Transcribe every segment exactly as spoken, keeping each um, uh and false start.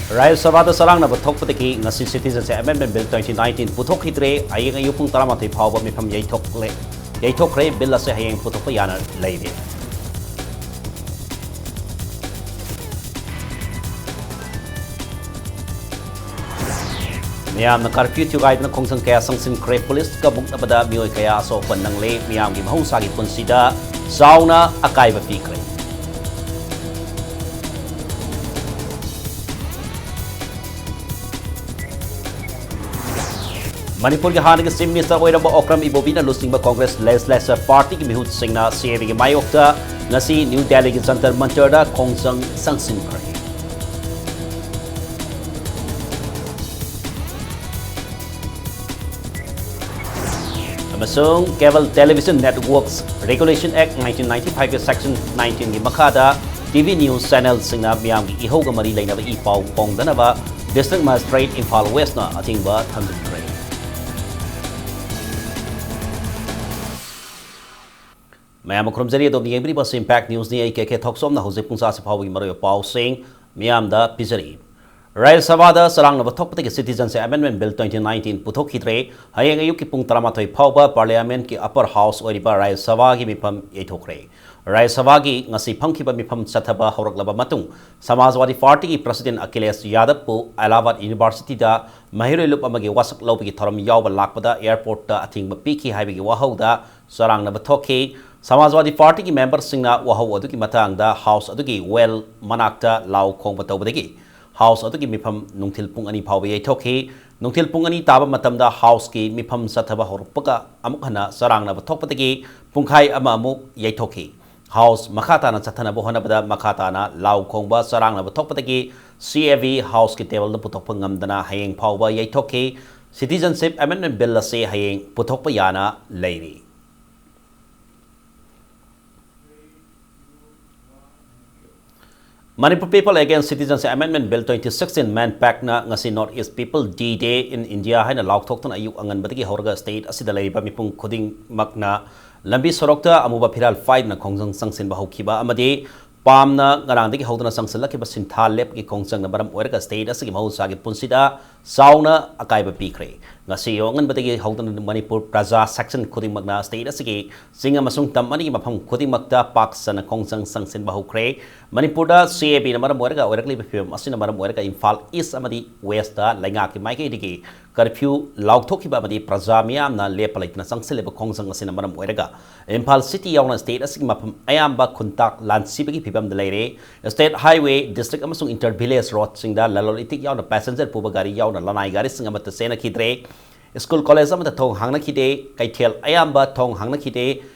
ꯔꯥꯖ꯭ꯌ ꯁꯚꯥꯗ ꯆꯔꯥꯡꯅꯕ ꯊꯣꯛꯄꯗꯒꯤ ꯉꯁꯤ Citizenship Amendment Bill twenty nineteen ꯄꯨꯊꯣꯛꯈꯤꯗ꯭ꯔꯦ꯫ ꯍꯌꯦꯡ ꯑꯌꯨꯛ ꯄꯨꯡ ꯇꯔꯥꯃꯥꯊꯣꯏ ꯐꯥꯎꯕ ꯃꯤꯐꯝ ꯌꯩꯊꯣꯛꯂꯦ꯫ ꯌꯩꯊꯣꯛꯈ꯭ꯔꯦ꯫ Bill ꯑꯁꯤ ꯍꯌꯦꯡ ꯄꯨꯊꯣꯛꯄ ꯌꯥꯅ ꯂꯩꯔꯦ꯫ ꯃꯤꯌꯥꯝꯅ curfew ꯊꯨꯒꯥꯏꯗꯨꯅ ꯈꯣꯡꯖꯪ ꯀꯌꯥ ꯆꯪꯁꯤꯟꯈ꯭ꯔꯦ꯫ ꯄꯨꯂꯤꯁꯀ ꯃꯨꯛꯅꯕꯗ ꯃꯤꯑꯣꯏ ꯀꯌꯥ ꯑꯁꯣꯛ ꯑꯄꯟ ꯅꯪꯂꯦ꯫ ꯃꯤꯌꯥꯝꯒꯤ ꯃꯍꯧꯁꯥꯒꯤ ꯄꯨꯟꯁꯤꯗ ꯆꯥꯎꯅ ꯑꯀꯥꯏꯕ ꯄꯤꯈ꯭ꯔꯦ꯫ ꯃꯅꯤꯄꯨꯔꯒꯤ ꯍꯥꯟꯅꯒꯤ Chief Minister ꯑꯣꯏꯔꯝꯕ ꯑꯣꯀ꯭ꯔꯝ ꯏꯕꯣꯕꯤꯅ ꯂꯨꯆꯤꯡꯕ Congress Legislature Partyꯒꯤ ꯃꯤꯍꯨꯠꯁꯤꯡꯅ CABꯒꯤ ꯃꯥꯌꯣꯛꯇ ꯉꯁꯤ ꯅ꯭ꯌꯨ ꯗꯦꯜꯂꯤꯒꯤ ꯖꯟꯇꯔ ꯃꯟꯇꯔꯗ ꯈꯣꯡꯖꯪ ꯆꯪꯁꯤꯟꯈ꯭ꯔꯦ꯫ ꯑꯃꯁꯨꯡ Cable Television Networks Regulation Act nineteen ninety fiveꯀꯤ Section nineteenꯒꯤ ꯃꯈꯥꯗ TV news channelꯁꯤꯡꯅ ꯃꯤꯌꯥꯝꯒꯤ ꯏꯍꯧꯒ ꯃꯔꯤ ꯂꯩꯅꯕ ꯏ ꯄꯥꯎ ꯐꯣꯡꯗꯅꯕ District Magistrate ꯏꯝꯐꯥꯜ Westꯅ ꯑꯊꯤꯡꯕ ꯊꯝꯖꯤꯟꯈ꯭ꯔꯦ꯫ ꯃꯌꯥꯝ ꯈꯨꯔꯨꯝꯖꯔꯤ꯫ ꯑꯗꯣꯝꯅ ꯌꯦꯡꯕꯤꯔꯤꯕ ꯑꯁꯤ Impact Newsꯅꯤ꯫ ꯑꯩ ꯀꯦ ꯀꯦ ꯊꯣꯛꯆꯣꯝꯅ ꯍꯧꯖꯤꯛ ꯄꯨꯡ ꯆꯥꯁꯤ ꯐꯥꯎꯕꯒꯤ ꯃꯔꯨꯑꯣꯏꯕ ꯄꯥꯎꯁꯤꯡ ꯃꯤꯌꯥꯝꯗ ꯄꯤꯖꯔꯤ꯫ ꯔꯥꯖ꯭ꯌ ꯁꯚꯥꯗ ꯆꯔꯥꯡꯅꯕ ꯊꯣꯛꯄꯗꯒꯤ Citizenship Amendment Bill twenty nineteen ꯄꯨꯊꯣꯛꯈꯤꯗ꯭ꯔꯦ꯫ ꯍꯌꯦꯡ ꯑꯌꯨꯛꯀꯤ ꯄꯨꯡ ꯇꯔꯥꯃꯥꯊꯣꯏ ꯐꯥꯎꯕ Parliamentꯀꯤ upper house ꯑꯣꯏꯔꯤꯕ ꯔꯥꯖ꯭ꯌ ꯁꯚꯥꯒꯤ ꯃꯤꯐꯝ ꯌꯩꯊꯣꯛꯈ꯭ꯔꯦ꯫ ꯔꯥꯖ꯭ꯌ ꯁꯚꯥꯒꯤ ꯉꯁꯤ ꯐꯝꯈꯤꯕ ꯃꯤꯐꯝ ꯆꯠꯊꯕ ꯍꯧꯔꯛꯂꯕ ꯃꯇꯨꯡ, ꯁꯃꯥꯖꯋꯥꯗꯤ Partyꯒꯤ President ꯑꯈꯤꯂꯦꯁ ꯌꯥꯗꯕꯄꯨ Allahabad Universityꯗ ꯃꯍꯩꯔꯣꯏ ꯂꯨꯞ ꯑꯃꯒꯤ ꯋꯥꯁꯛ ꯂꯧꯕꯒꯤ ꯊꯧꯔꯝ ꯌꯥꯎꯕ ꯂꯥꯛꯄꯗ airportꯇ ꯑꯊꯤꯡꯕ ꯄꯤꯈꯤ ꯍꯥꯏꯕꯒꯤ ꯋꯥꯍꯧꯗ ꯆꯔꯥꯡꯅꯕ ꯊꯣꯛꯈꯤ꯫ ꯁꯃꯥꯖꯋꯥꯗꯤ Partyꯒꯤ memberꯁꯤꯡꯅ ꯋꯥꯍꯧ ꯑꯗꯨꯒꯤ ꯃꯇꯥꯡꯗ house ꯑꯗꯨꯒꯤ well ꯃꯅꯥꯛꯇ ꯂꯥꯎ ꯈꯣꯡꯕ ꯇꯧꯕꯗꯒꯤ house ꯑꯗꯨꯒꯤ ꯃꯤꯐꯝ ꯅꯨꯡꯊꯤꯜ ꯄꯨꯡ ꯑꯅꯤ ꯐꯥꯎꯕ ꯌꯩꯊꯣꯛꯈꯤ꯫ ꯅꯨꯡꯊꯤꯜ ꯄꯨꯡ ꯑꯅꯤ ꯇꯥꯕ ꯃꯇꯝꯗ houseꯀꯤ ꯃꯤꯐꯝ ꯆꯠꯊꯕ ꯍꯧꯔꯛꯄꯒ ꯑꯃꯨꯛ ꯍꯟꯅ ꯆꯔꯥꯡꯅꯕ ꯊꯣꯛꯄꯗꯒꯤ ꯄꯨꯡꯈꯥꯏ ꯑꯃ ꯑꯃꯨꯛ ꯌꯩꯊꯣꯛꯈꯤ꯫ House ꯃꯈꯥ ꯇꯥꯅ ꯆꯠꯊꯅꯕ ꯍꯣꯠꯅꯕꯗ ꯃꯈꯥ ꯇꯥꯅ ꯂꯥꯎ ꯈꯣꯡꯕ ꯆꯔꯥꯡꯅꯕ ꯊꯣꯛꯄꯗꯒꯤ CAB houseꯀꯤ tableꯗ ꯄꯨꯊꯣꯛꯄ ꯉꯝꯗꯅ ꯍꯌꯦꯡ ꯐꯥꯎꯕ ꯌꯩꯊꯣꯛꯈꯤ꯫ Citizenship Amendment Bill ꯑꯁꯤ ꯍꯌꯦꯡ ꯄꯨꯊꯣꯛꯄ ꯌꯥꯅ ꯂꯩꯔꯤ꯫ Manipur People Against Citizenship Amendment Bill twenty sixteen, MANPACꯅ ꯉꯁꯤ North East People D-Day in India ꯍꯥꯏꯅ ꯂꯥꯎꯊꯣꯛꯇꯨꯅ ꯑꯌꯨꯛ ꯑꯉꯟꯕꯗꯒꯤ ꯍꯧꯔꯒ state ꯑꯁꯤꯗ ꯂꯩꯔꯤꯕ ꯃꯤꯄꯨꯝ ꯈꯨꯗꯤꯡꯃꯛꯅ ꯂꯝꯕꯤ ꯁꯣꯔꯣꯛꯇ ꯑꯃꯨꯕ ꯐꯤꯔꯥꯜ ꯄꯥꯏꯗꯨꯅ ꯈꯣꯡꯖꯪ ꯆꯪꯁꯤꯟꯕ ꯍꯧꯈꯤꯕ ꯑꯃꯗꯤ ꯄꯥꯝꯅ ꯉꯔꯥꯡꯗꯒꯤ ꯍꯧꯗꯨꯅ ꯆꯪꯁꯤꯜꯂꯛꯈꯤꯕ ꯁꯤꯟꯊꯥ ꯂꯦꯞꯀꯤ ꯈꯣꯡꯖꯪꯅ ꯃꯔꯝ ꯑꯣꯏꯔꯒ state ꯑꯁꯤꯒꯤ ꯃꯍꯧꯁꯥꯒꯤ ꯄꯨꯟꯁꯤꯗ ꯆꯥꯎꯅ ꯑꯀꯥꯏꯕ ꯄꯤꯈ꯭ꯔꯦ꯫ ꯉꯁꯤ ꯑꯌꯨꯛ ꯑꯉꯟꯕꯗꯒꯤ ꯍꯧꯗꯨꯅ ꯃꯅꯤꯄꯨꯔ ꯄ꯭ꯔꯖꯥ section ꯈꯨꯗꯤꯡꯃꯛꯅ state ꯑꯁꯤꯒꯤ ꯆꯤꯡ ꯑꯃꯁꯨꯡ ꯇꯝ ꯑꯅꯤꯒꯤ ꯃꯐꯝ ꯈꯨꯗꯤꯡꯃꯛꯇ ꯄꯥꯛ ꯁꯟꯅ ꯈꯣꯡꯖꯪ ꯆꯪꯁꯤꯟꯕ ꯍꯧꯈ꯭ꯔꯦ꯫ ꯃꯅꯤꯄꯨꯔꯗ C A Bꯅ ꯃꯔꯝ ꯑꯣꯏꯔꯒ ꯑꯣꯏꯔꯛꯂꯤꯕ ꯐꯤꯕꯝ ꯑꯁꯤꯅ ꯃꯔꯝ ꯑꯣꯏꯔꯒ ꯏꯝꯐꯥꯜ East ꯑꯃꯗꯤ Westꯇ ꯂꯩꯉꯥꯛꯀꯤ ꯃꯥꯏꯀꯩꯗꯒꯤ curfew ꯂꯥꯎꯊꯣꯛꯈꯤꯕ ꯑꯃꯗꯤ ꯄ꯭ꯔꯖꯥ ꯃꯤꯌꯥꯝꯅ ꯂꯦꯞꯄ ꯂꯩꯇꯅ ꯆꯪꯁꯤꯜꯂꯤꯕ ꯈꯣꯡꯖꯪ ꯑꯁꯤꯅ ꯃꯔꯝ ꯑꯣꯏꯔꯒ ꯏꯝꯐꯥꯜ city ꯌꯥꯎꯅ state ꯑꯁꯤꯒꯤ ꯃꯐꯝ ꯑꯌꯥꯝꯕ ꯈꯨꯟꯇꯥꯛ ꯂꯥꯟꯁꯤꯕꯒꯤ ꯐꯤꯕꯝꯗ ꯂꯩꯔꯦ꯫ State highway, district ꯑꯃꯁꯨꯡ inter village roadꯁꯤꯡꯗ ꯂꯂꯣꯟ ꯏꯇꯤꯛ ꯌꯥꯎꯅ passenger ꯄꯨꯕ ꯒꯥꯔꯤ ꯌꯥꯎꯅ ꯂꯅꯥꯏ ꯒꯥꯔꯤꯁꯤꯡ ꯑꯃꯠꯇ ꯆꯦꯟꯅꯈꯤꯗ꯭ꯔꯦ꯫ School college ꯑꯃꯠꯇ ꯊꯣꯡ ꯍꯥꯡꯅꯈꯤꯗꯦ꯫ ꯀꯩꯊꯦꯜ ꯑꯌꯥꯝꯕ ꯊꯣꯡ ꯍꯥꯡꯅꯈꯤꯗꯦ꯫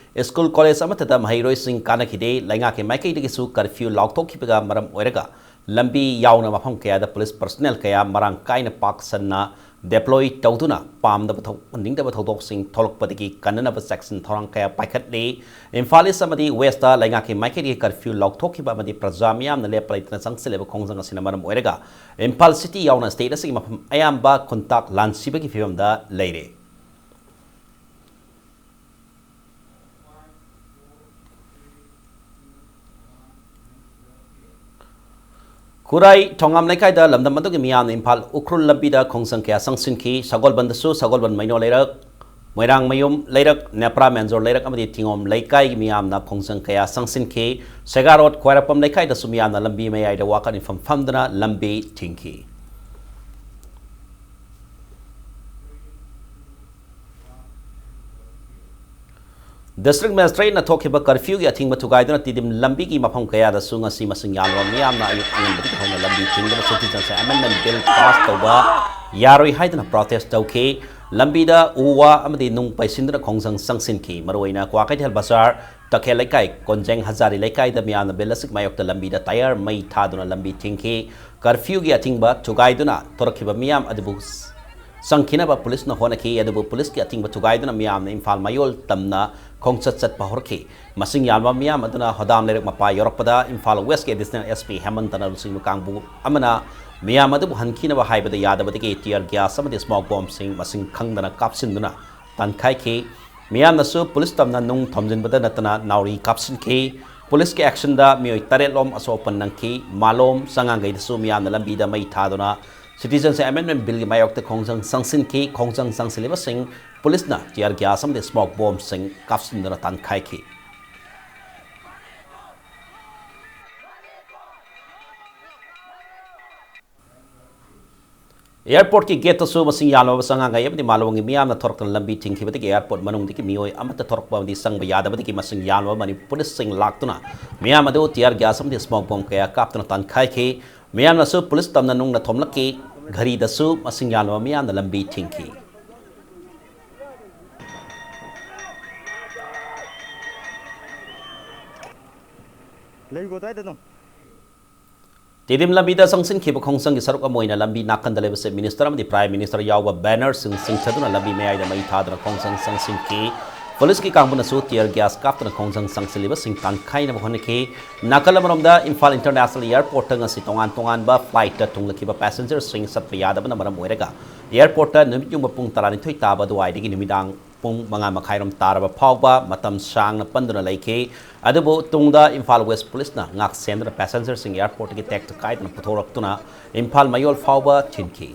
School college ꯑꯃꯠꯇꯗ ꯃꯍꯩꯔꯣꯏꯁꯤꯡ ꯀꯥꯅꯈꯤꯗꯦ꯫ ꯂꯩꯉꯥꯛꯀꯤ ꯃꯥꯏꯀꯩꯗꯒꯤꯁꯨ curfew ꯂꯥꯎꯊꯣꯛꯈꯤꯕꯒ ꯃꯔꯝ ꯑꯣꯏꯔꯒ ꯂꯝꯕꯤ ꯌꯥꯎꯅ ꯃꯐꯝ ꯀꯌꯥꯗ police personnel ꯀꯌꯥ ꯃꯔꯥꯡ ꯀꯥꯏꯅ ꯄꯥꯛ ꯁꯟꯅ deploy ꯇꯧꯗꯨꯅ ꯄꯥꯝꯗꯕ ꯊꯧ-, ꯅꯤꯡꯗꯕ ꯊꯧꯗꯣꯛꯁꯤꯡ ꯊꯣꯛꯂꯛꯄꯗꯒꯤ ꯀꯟꯅꯅꯕ section ꯊꯧꯔꯥꯡ ꯀꯌꯥ ꯄꯥꯏꯈꯠꯂꯤ꯫ ꯏꯝꯐꯥꯜ East ꯑꯃꯗꯤ Westꯇ ꯂꯩꯉꯥꯛꯀꯤ ꯃꯥꯏꯀꯩꯗꯒꯤ curfew ꯂꯥꯎꯊꯣꯛꯈꯤꯕ ꯑꯃꯗꯤ ꯄ꯭ꯔꯖꯥ ꯃꯤꯌꯥꯝꯅ ꯂꯦꯞꯄ ꯂꯩꯇꯅ ꯆꯪꯁꯤꯜꯂꯤꯕ ꯈꯣꯡꯖꯪ ꯑꯁꯤꯅ ꯃꯔꯝ ꯑꯣꯏꯔꯒ ꯏꯝꯐꯥꯜ city ꯌꯥꯎꯅ state ꯑꯁꯤꯒꯤ ꯃꯐꯝ ꯑꯌꯥꯝꯕ ꯈꯨꯟꯇꯥꯛ ꯂꯥꯟꯁꯤꯕꯒꯤ ꯐꯤꯕꯝꯗ ꯂꯩꯔꯦ꯫ ꯈꯨꯔꯥꯏ ꯊꯣꯉꯥꯝ ꯂꯩꯀꯥꯏꯗ ꯂꯝꯗꯝ ꯑꯗꯨꯒꯤ ꯃꯤꯌꯥꯝꯅ ꯏꯝꯐꯥꯜ ꯎꯈ꯭ꯔꯨꯜ ꯂꯝꯕꯤꯗ ꯈꯣꯡꯖꯪ ꯀꯌꯥ ꯆꯪꯁꯤꯟꯈꯤ꯫ ꯁꯒꯣꯜꯕꯟꯗꯁꯨ ꯁꯒꯣꯜꯕꯟ ꯃꯩꯅꯣ ꯂꯩꯔꯛ, ꯃꯣꯏꯔꯥꯡꯃꯌꯨꯝ ꯂꯩꯔꯛ, ꯅꯦꯄ꯭ꯔꯥ ꯃꯦꯟꯖꯣꯔ ꯂꯩꯔꯛ ꯑꯃꯗꯤ ꯊꯤꯉꯣꯝ ꯂꯩꯀꯥꯏꯒꯤ ꯃꯤꯌꯥꯝꯅ ꯈꯣꯡꯖꯪ ꯀꯌꯥ ꯆꯪꯁꯤꯟꯈꯤ꯫ ꯁꯦꯒꯥ ꯔꯣꯗ ꯈ꯭ꯋꯥꯏꯔꯥꯛꯄꯝ ꯂꯩꯀꯥꯏꯗꯁꯨ ꯃꯤꯌꯥꯝꯅ ꯂꯝꯕꯤ ꯃꯌꯥꯏꯗ ꯋꯥꯀꯠ ꯃꯤꯐꯝ ꯐꯝꯗꯨꯅ ꯂꯝꯕꯤ ꯊꯤꯡꯈꯤ꯫ District Magistrateꯅ ꯊꯣꯛꯈꯤꯕ curfewꯒꯤ ꯑꯊꯤꯡꯕ ꯊꯨꯒꯥꯏꯗꯨꯅ ꯇꯤꯗꯤꯝ ꯂꯝꯕꯤꯒꯤ ꯃꯐꯝ ꯀꯌꯥꯗꯁꯨ ꯉꯁꯤ ꯃꯁꯤꯡ ꯌꯥꯝꯂꯕ ꯃꯤꯌꯥꯝꯅ ꯑꯌꯨꯛ ꯑꯉꯟꯕꯗꯒꯤ ꯍꯧꯅ ꯂꯝꯕꯤ ꯊꯤꯡꯗꯨꯅ Citizenship Amendment Bill pass ꯇꯧꯕ ꯌꯥꯔꯣꯏ ꯍꯥꯏꯗꯨꯅ protest ꯇꯧꯈꯤ꯫ ꯂꯝꯕꯤꯗ ꯎ ꯋꯥ ꯑꯃꯗꯤ ꯅꯨꯡ ꯄꯩꯁꯤꯟꯗꯨꯅ ꯈꯣꯡꯖꯪ ꯆꯪꯁꯤꯟꯈꯤ꯫ ꯃꯔꯨꯑꯣꯏꯅ ꯀ꯭ꯋꯥꯀꯩꯊꯦꯜ ꯕꯖꯥꯔ, ꯇꯈꯦꯜ ꯂꯩꯀꯥꯏ, ꯀꯣꯟꯖꯦꯡ ꯍꯖꯥꯔꯤ ꯂꯩꯀꯥꯏꯗ ꯃꯤꯌꯥꯝꯅ bill ꯑꯁꯤꯒꯤ ꯃꯥꯌꯣꯛꯇ ꯂꯝꯕꯤꯗ tyre ꯃꯩ ꯊꯥꯗꯨꯅ ꯂꯝꯕꯤ ꯊꯤꯡꯈꯤ꯫ Curfewꯒꯤ ꯑꯊꯤꯡꯕ ꯊꯨꯒꯥꯏꯗꯨꯅ ꯊꯣꯔꯛꯈꯤꯕ ꯃꯤꯌꯥꯝ ꯑꯗꯨꯕꯨ ꯆꯪꯈꯤꯅꯕ policeꯅ ꯍꯣꯠꯅꯈꯤ, ꯑꯗꯨꯕꯨ policeꯀꯤ ꯑꯊꯤꯡꯕ ꯊꯨꯒꯥꯏꯗꯨꯅ ꯃꯤꯌꯥꯝꯅ ꯏꯝꯐꯥꯜ ꯃꯌꯣꯜ ꯇꯝꯅ ꯈꯣꯡꯆꯠ ꯆꯠꯄ ꯍꯧꯔꯛꯈꯤ꯫ ꯃꯁꯤꯡ ꯌꯥꯝꯂꯕ ꯃꯤꯌꯥꯝ ꯑꯗꯨꯅ ꯍꯣꯗꯥꯝ ꯂꯩꯔꯛ ꯃꯄꯥ ꯌꯧꯔꯛꯄꯗ ꯏꯝꯐꯥꯜ Westꯀꯤ Additional S P ꯍꯦꯃꯟꯇꯅ ꯂꯨꯆꯤꯡꯕ ꯀꯥꯡꯕꯨ ꯑꯃꯅ ꯃꯤꯌꯥꯝ ꯑꯗꯨꯕꯨ ꯍꯟꯈꯤꯅꯕ ꯍꯥꯏꯕꯗ ꯌꯥꯗꯕꯗꯒꯤ tear gas ꯑꯃꯗꯤ smoke bombꯁꯤꯡ ꯃꯁꯤꯡ ꯈꯪꯗꯅ ꯀꯥꯞꯁꯤꯟꯗꯨꯅ ꯇꯥꯟꯈꯥꯏꯈꯤ꯫ ꯃꯤꯌꯥꯝꯅꯁꯨ police ꯇꯝꯅ ꯅꯨꯡ ꯊꯣꯝꯖꯤꯟꯕꯗ ꯅꯠꯇꯅ ꯅꯥꯎꯔꯤ ꯀꯥꯞꯁꯤꯟꯈꯤ꯫ ꯄꯨꯂꯤꯁꯀꯤ ꯑꯦꯛꯁꯟꯗ ꯃꯤꯑꯣꯏ ꯇꯔꯦꯠꯂꯣꯝ ꯑꯁꯣꯛ ꯑꯄꯟ ꯅꯪꯈꯤ꯫ ꯃꯥꯂꯣꯝ ꯆꯉꯥꯡꯒꯩꯗꯁꯨ ꯃꯤꯌꯥꯝꯅ ꯂꯝꯕꯤꯗ ꯃꯩ ꯊꯥꯗꯨꯅ Citizenship Amendment Billꯒꯤ ꯃꯥꯌꯣꯛꯇ ꯈꯣꯡꯖꯪ ꯆꯪꯁꯤꯟꯈꯤ꯫ ꯈꯣꯡꯖꯪ ꯆꯪꯁꯤꯜꯂꯤꯕꯁꯤꯡ ꯄꯨꯂꯤꯁꯅ tear gas ꯑꯃꯗꯤ smoke bombꯁꯤꯡ ꯀꯥꯞꯁꯤꯟꯗꯨꯅ ꯇꯥꯟꯈꯥꯏꯈꯤ꯫ Airportꯀꯤ gateꯇꯁꯨ ꯃꯁꯤꯡ ꯌꯥꯝꯂꯕ ꯆꯉꯥꯡꯒꯩ ꯑꯃꯗꯤ ꯃꯥꯂꯣꯝꯒꯤ ꯃꯤꯌꯥꯝꯅ ꯊꯣꯔꯛꯇꯨꯅ ꯂꯝꯕꯤ ꯊꯤꯡꯈꯤꯕꯗꯒꯤ airport ꯃꯅꯨꯡꯗꯒꯤ ꯃꯤꯑꯣꯏ ꯑꯃꯠꯇ ꯊꯣꯔꯛꯄ ꯑꯃꯗꯤ ꯆꯪꯕ ꯌꯥꯗꯕꯗꯒꯤ ꯃꯁꯤꯡ ꯌꯥꯝꯂꯕ ꯃꯅꯤꯄꯨꯔ ꯄꯨꯂꯤꯁꯁꯤꯡ ꯂꯥꯛꯇꯨꯅ ꯃꯤꯌꯥꯝ ꯑꯗꯨ tear gas ꯑꯃꯗꯤ smoke bomb ꯀꯌꯥ ꯀꯥꯞꯇꯨꯅ ꯇꯥꯟꯈꯥꯏꯈꯤ꯫ ꯃꯤꯌꯥꯝꯅꯁꯨ ꯄꯨꯂꯤꯁ ꯇꯝꯅ ꯅꯨꯡꯅ ꯊꯣꯝꯂꯛꯈꯤ꯫ ꯘꯔꯤꯗꯁꯨ ꯃꯁꯤꯡ ꯌꯥꯝꯂꯕ ꯃꯤꯌꯥꯝꯅ ꯂꯝꯕꯤ ꯊꯤꯡꯈꯤ꯫ ꯂꯩꯒꯣ ꯑꯗꯨꯋꯥꯏꯗ ꯑꯗꯨꯝ꯫ ꯇꯤꯗꯤꯝ ꯂꯝꯕꯤꯗ ꯆꯪꯁꯤꯟꯈꯤꯕ ꯈꯣꯡꯖꯪꯒꯤ ꯁꯔꯨꯛ ꯑꯃ ꯑꯣꯏꯅ ꯂꯝꯕꯤ ꯅꯥꯀꯟꯗ ꯂꯩꯕ Chief Minister ꯑꯃꯗꯤ Prime Minister ꯌꯥꯎꯕ bannerꯁꯤꯡ ꯆꯤꯡꯊꯗꯨꯅ ꯂꯝꯕꯤ ꯃꯌꯥꯏꯗ ꯃꯩ ꯊꯥꯗꯨꯅ ꯈꯣꯡꯖꯪ ꯆꯪꯁꯤꯟꯈꯤ꯫ ꯄꯨꯂꯤꯁꯀꯤ ꯀꯥꯡꯕꯨꯅꯁꯨ tear gas ꯀꯥꯞꯇꯨꯅ ꯈꯣꯡꯖꯪ ꯆꯪꯁꯤꯜꯂꯤꯕꯁꯤꯡ ꯇꯥꯟꯈꯥꯏꯅꯕ ꯍꯣꯠꯅꯈꯤ꯫ ꯅꯥꯀꯜ ꯑꯃꯔꯣꯝꯗ ꯏꯝꯐꯥꯜ International Airportꯇ ꯉꯁꯤ ꯇꯣꯉꯥꯟ ꯇꯣꯉꯥꯟꯕ flightꯇ ꯊꯨꯡꯂꯛꯈꯤꯕ passengerꯁꯤꯡ ꯆꯠꯄ ꯌꯥꯗꯕꯅ ꯃꯔꯝ ꯑꯣꯏꯔꯒ airportꯇ ꯅꯨꯃꯤꯠ ꯌꯨꯡꯕ ꯄꯨꯡ ꯇꯔꯥꯅꯤꯊꯣꯏ ꯇꯥꯕ ꯑꯗꯨꯋꯥꯏꯗꯒꯤ ꯅꯨꯃꯤꯗꯥꯡ ꯄꯨꯡ ꯃꯉꯥ ꯃꯈꯥꯏꯔꯣꯝ ꯇꯥꯔꯕ ꯐꯥꯎꯕ ꯃꯇꯝ ꯁꯥꯡꯅ ꯄꯟꯗꯨꯅ ꯂꯩꯈꯤ꯫ ꯑꯗꯨꯕꯨ ꯇꯨꯡꯗ ꯏꯝꯐꯥꯜ West ꯄꯨꯂꯤꯁꯅ ꯉꯥꯛ ꯁꯦꯟꯗꯨꯅ passengerꯁꯤꯡ airportꯇꯒꯤ ꯇꯦꯛꯇ ꯀꯥꯏꯗꯅ ꯄꯨꯊꯣꯔꯛꯇꯨꯅ ꯏꯝꯐꯥꯜ ꯃꯌꯣꯜ ꯐꯥꯎꯕ ꯊꯤꯟꯈꯤ꯫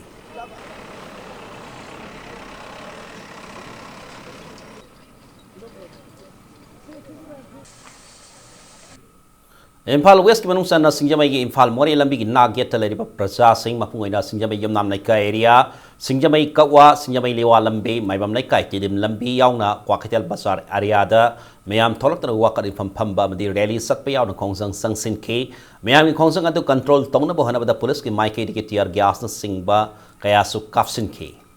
ꯏꯝꯐꯥꯜ Westꯀꯤ ꯃꯅꯨꯡ ꯆꯟꯅ ꯁꯤꯡꯖꯃꯩꯒꯤ ꯏꯝꯐꯥꯜ ꯃꯣꯔꯦ ꯂꯝꯕꯤꯒꯤ ꯅꯥꯛ ꯌꯦꯠꯇ ꯂꯩꯔꯤꯕ ꯄ꯭ꯔꯖꯥꯁꯤꯡ, ꯃꯄꯨꯡ ꯑꯣꯏꯅ ꯁꯤꯡꯖꯃꯩ ꯌꯨꯝꯅꯥꯝ ꯂꯩꯀꯥꯏ area, ꯁꯤꯡꯖꯃꯩ ꯀꯛꯋꯥ, ꯁꯤꯡꯖꯃꯩ ꯂꯤꯋꯥ ꯂꯝꯕꯤ, ꯃꯥꯏꯕꯝ ꯂꯩꯀꯥꯏ, ꯇꯤꯗꯤꯝ ꯂꯝꯕꯤ ꯌꯥꯎꯅ ꯀ꯭ꯋꯥꯀꯩꯊꯦꯜ ꯕꯖꯥꯔ areaꯗ ꯃꯌꯥꯝ ꯊꯣꯛꯂꯛꯇꯨꯅ ꯋꯥꯀꯠ ꯃꯤꯐꯝ ꯐꯝꯕ ꯑꯃꯗꯤ rally ꯆꯠꯄ ꯌꯥꯎꯅ ꯈꯣꯡꯖꯪ ꯆꯪꯁꯤꯟꯈꯤ꯫ ꯃꯌꯥꯝꯒꯤ ꯈꯣꯡꯖꯪ ꯑꯗꯨ control ꯇꯧꯅꯕ ꯍꯣꯠꯅꯕꯗ ꯄꯨꯂꯤꯁꯀꯤ ꯃꯥꯏꯀꯩꯗꯒꯤ tear gasꯅꯆꯤꯡꯕ ꯀꯌꯥꯁꯨ ꯀꯥꯞꯁꯤꯟꯈꯤ꯫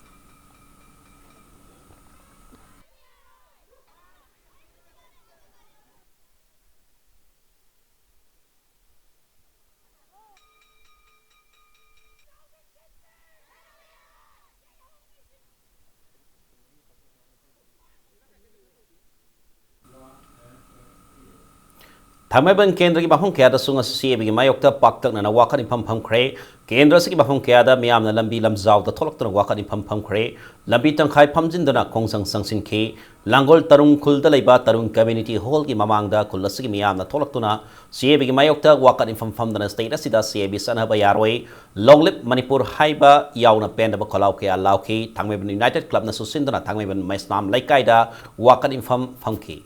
ꯊꯥꯡꯃꯩꯕꯟ ꯀꯦꯟꯗ꯭ꯔꯒꯤ ꯃꯐꯝ ꯀꯌꯥꯗꯁꯨ ꯉꯁꯤ ꯁꯤ ꯑꯦ ꯕꯤꯒꯤ ꯃꯥꯌꯣꯛꯇ ꯄꯥꯛꯇꯛꯅꯅ ꯋꯥꯀꯠ ꯏꯐꯝ ꯐꯝꯈ꯭ꯔꯦ꯫ ꯀꯦꯟꯗ꯭ꯔ ꯑꯁꯤꯒꯤ ꯃꯐꯝ ꯀꯌꯥꯗ ꯃꯤꯌꯥꯝꯅ ꯂꯝꯕꯤ ꯂꯝꯖꯥꯎꯗ ꯊꯣꯛꯂꯛꯇꯨꯅ ꯋꯥꯀꯠ ꯏꯐꯝ ꯐꯝꯈ꯭ꯔꯦ꯫ ꯂꯝꯕꯤ ꯇꯪꯈꯥꯏ ꯐꯝꯖꯤꯟꯗꯨꯅ ꯈꯣꯡꯖꯪ ꯆꯪꯁꯤꯟꯈꯤ꯫ ꯂꯥꯡꯒꯣꯜ ꯇꯔꯨꯡ ꯈꯨꯜꯗ ꯂꯩꯕ ꯇꯔꯨꯡ ꯀꯝꯃ꯭ꯌꯨꯅꯤꯇꯤ ꯍꯣꯜꯒꯤ ꯃꯃꯥꯡꯗ ꯈꯨꯜ ꯑꯁꯤꯒꯤ ꯃꯤꯌꯥꯝꯅ ꯊꯣꯛꯂꯛꯇꯨꯅ ꯁꯤ ꯑꯦ ꯕꯤꯒꯤ ꯃꯥꯌꯣꯛꯇ ꯋꯥꯀꯠ ꯏꯐꯝ ꯐꯝꯗꯅ ꯁ꯭ꯇꯦꯠ ꯑꯁꯤꯗ ꯁꯤ ꯑꯦ ꯕꯤ ꯆꯠꯅꯕ ꯌꯥꯔꯣꯏ, Long Live Manipur ꯍꯥꯏꯕ ꯌꯥꯎꯅ ꯄꯦꯟꯗꯕ ꯈꯣꯜꯂꯥꯎ ꯀꯌꯥ ꯂꯥꯎꯈꯤ꯫ ꯊꯥꯡꯃꯩꯕꯟ ꯌꯨꯅꯥꯏꯇꯦꯗ ꯀ꯭ꯂꯕꯅꯁꯨ ꯁꯤꯟꯗꯨꯅ ꯊꯥꯡꯃꯩꯕꯟ ꯃꯩꯁꯅꯥꯝ ꯂꯩꯀꯥꯏꯗ ꯋꯥꯀꯠ ꯏꯐꯝ ꯐꯝꯈꯤ꯫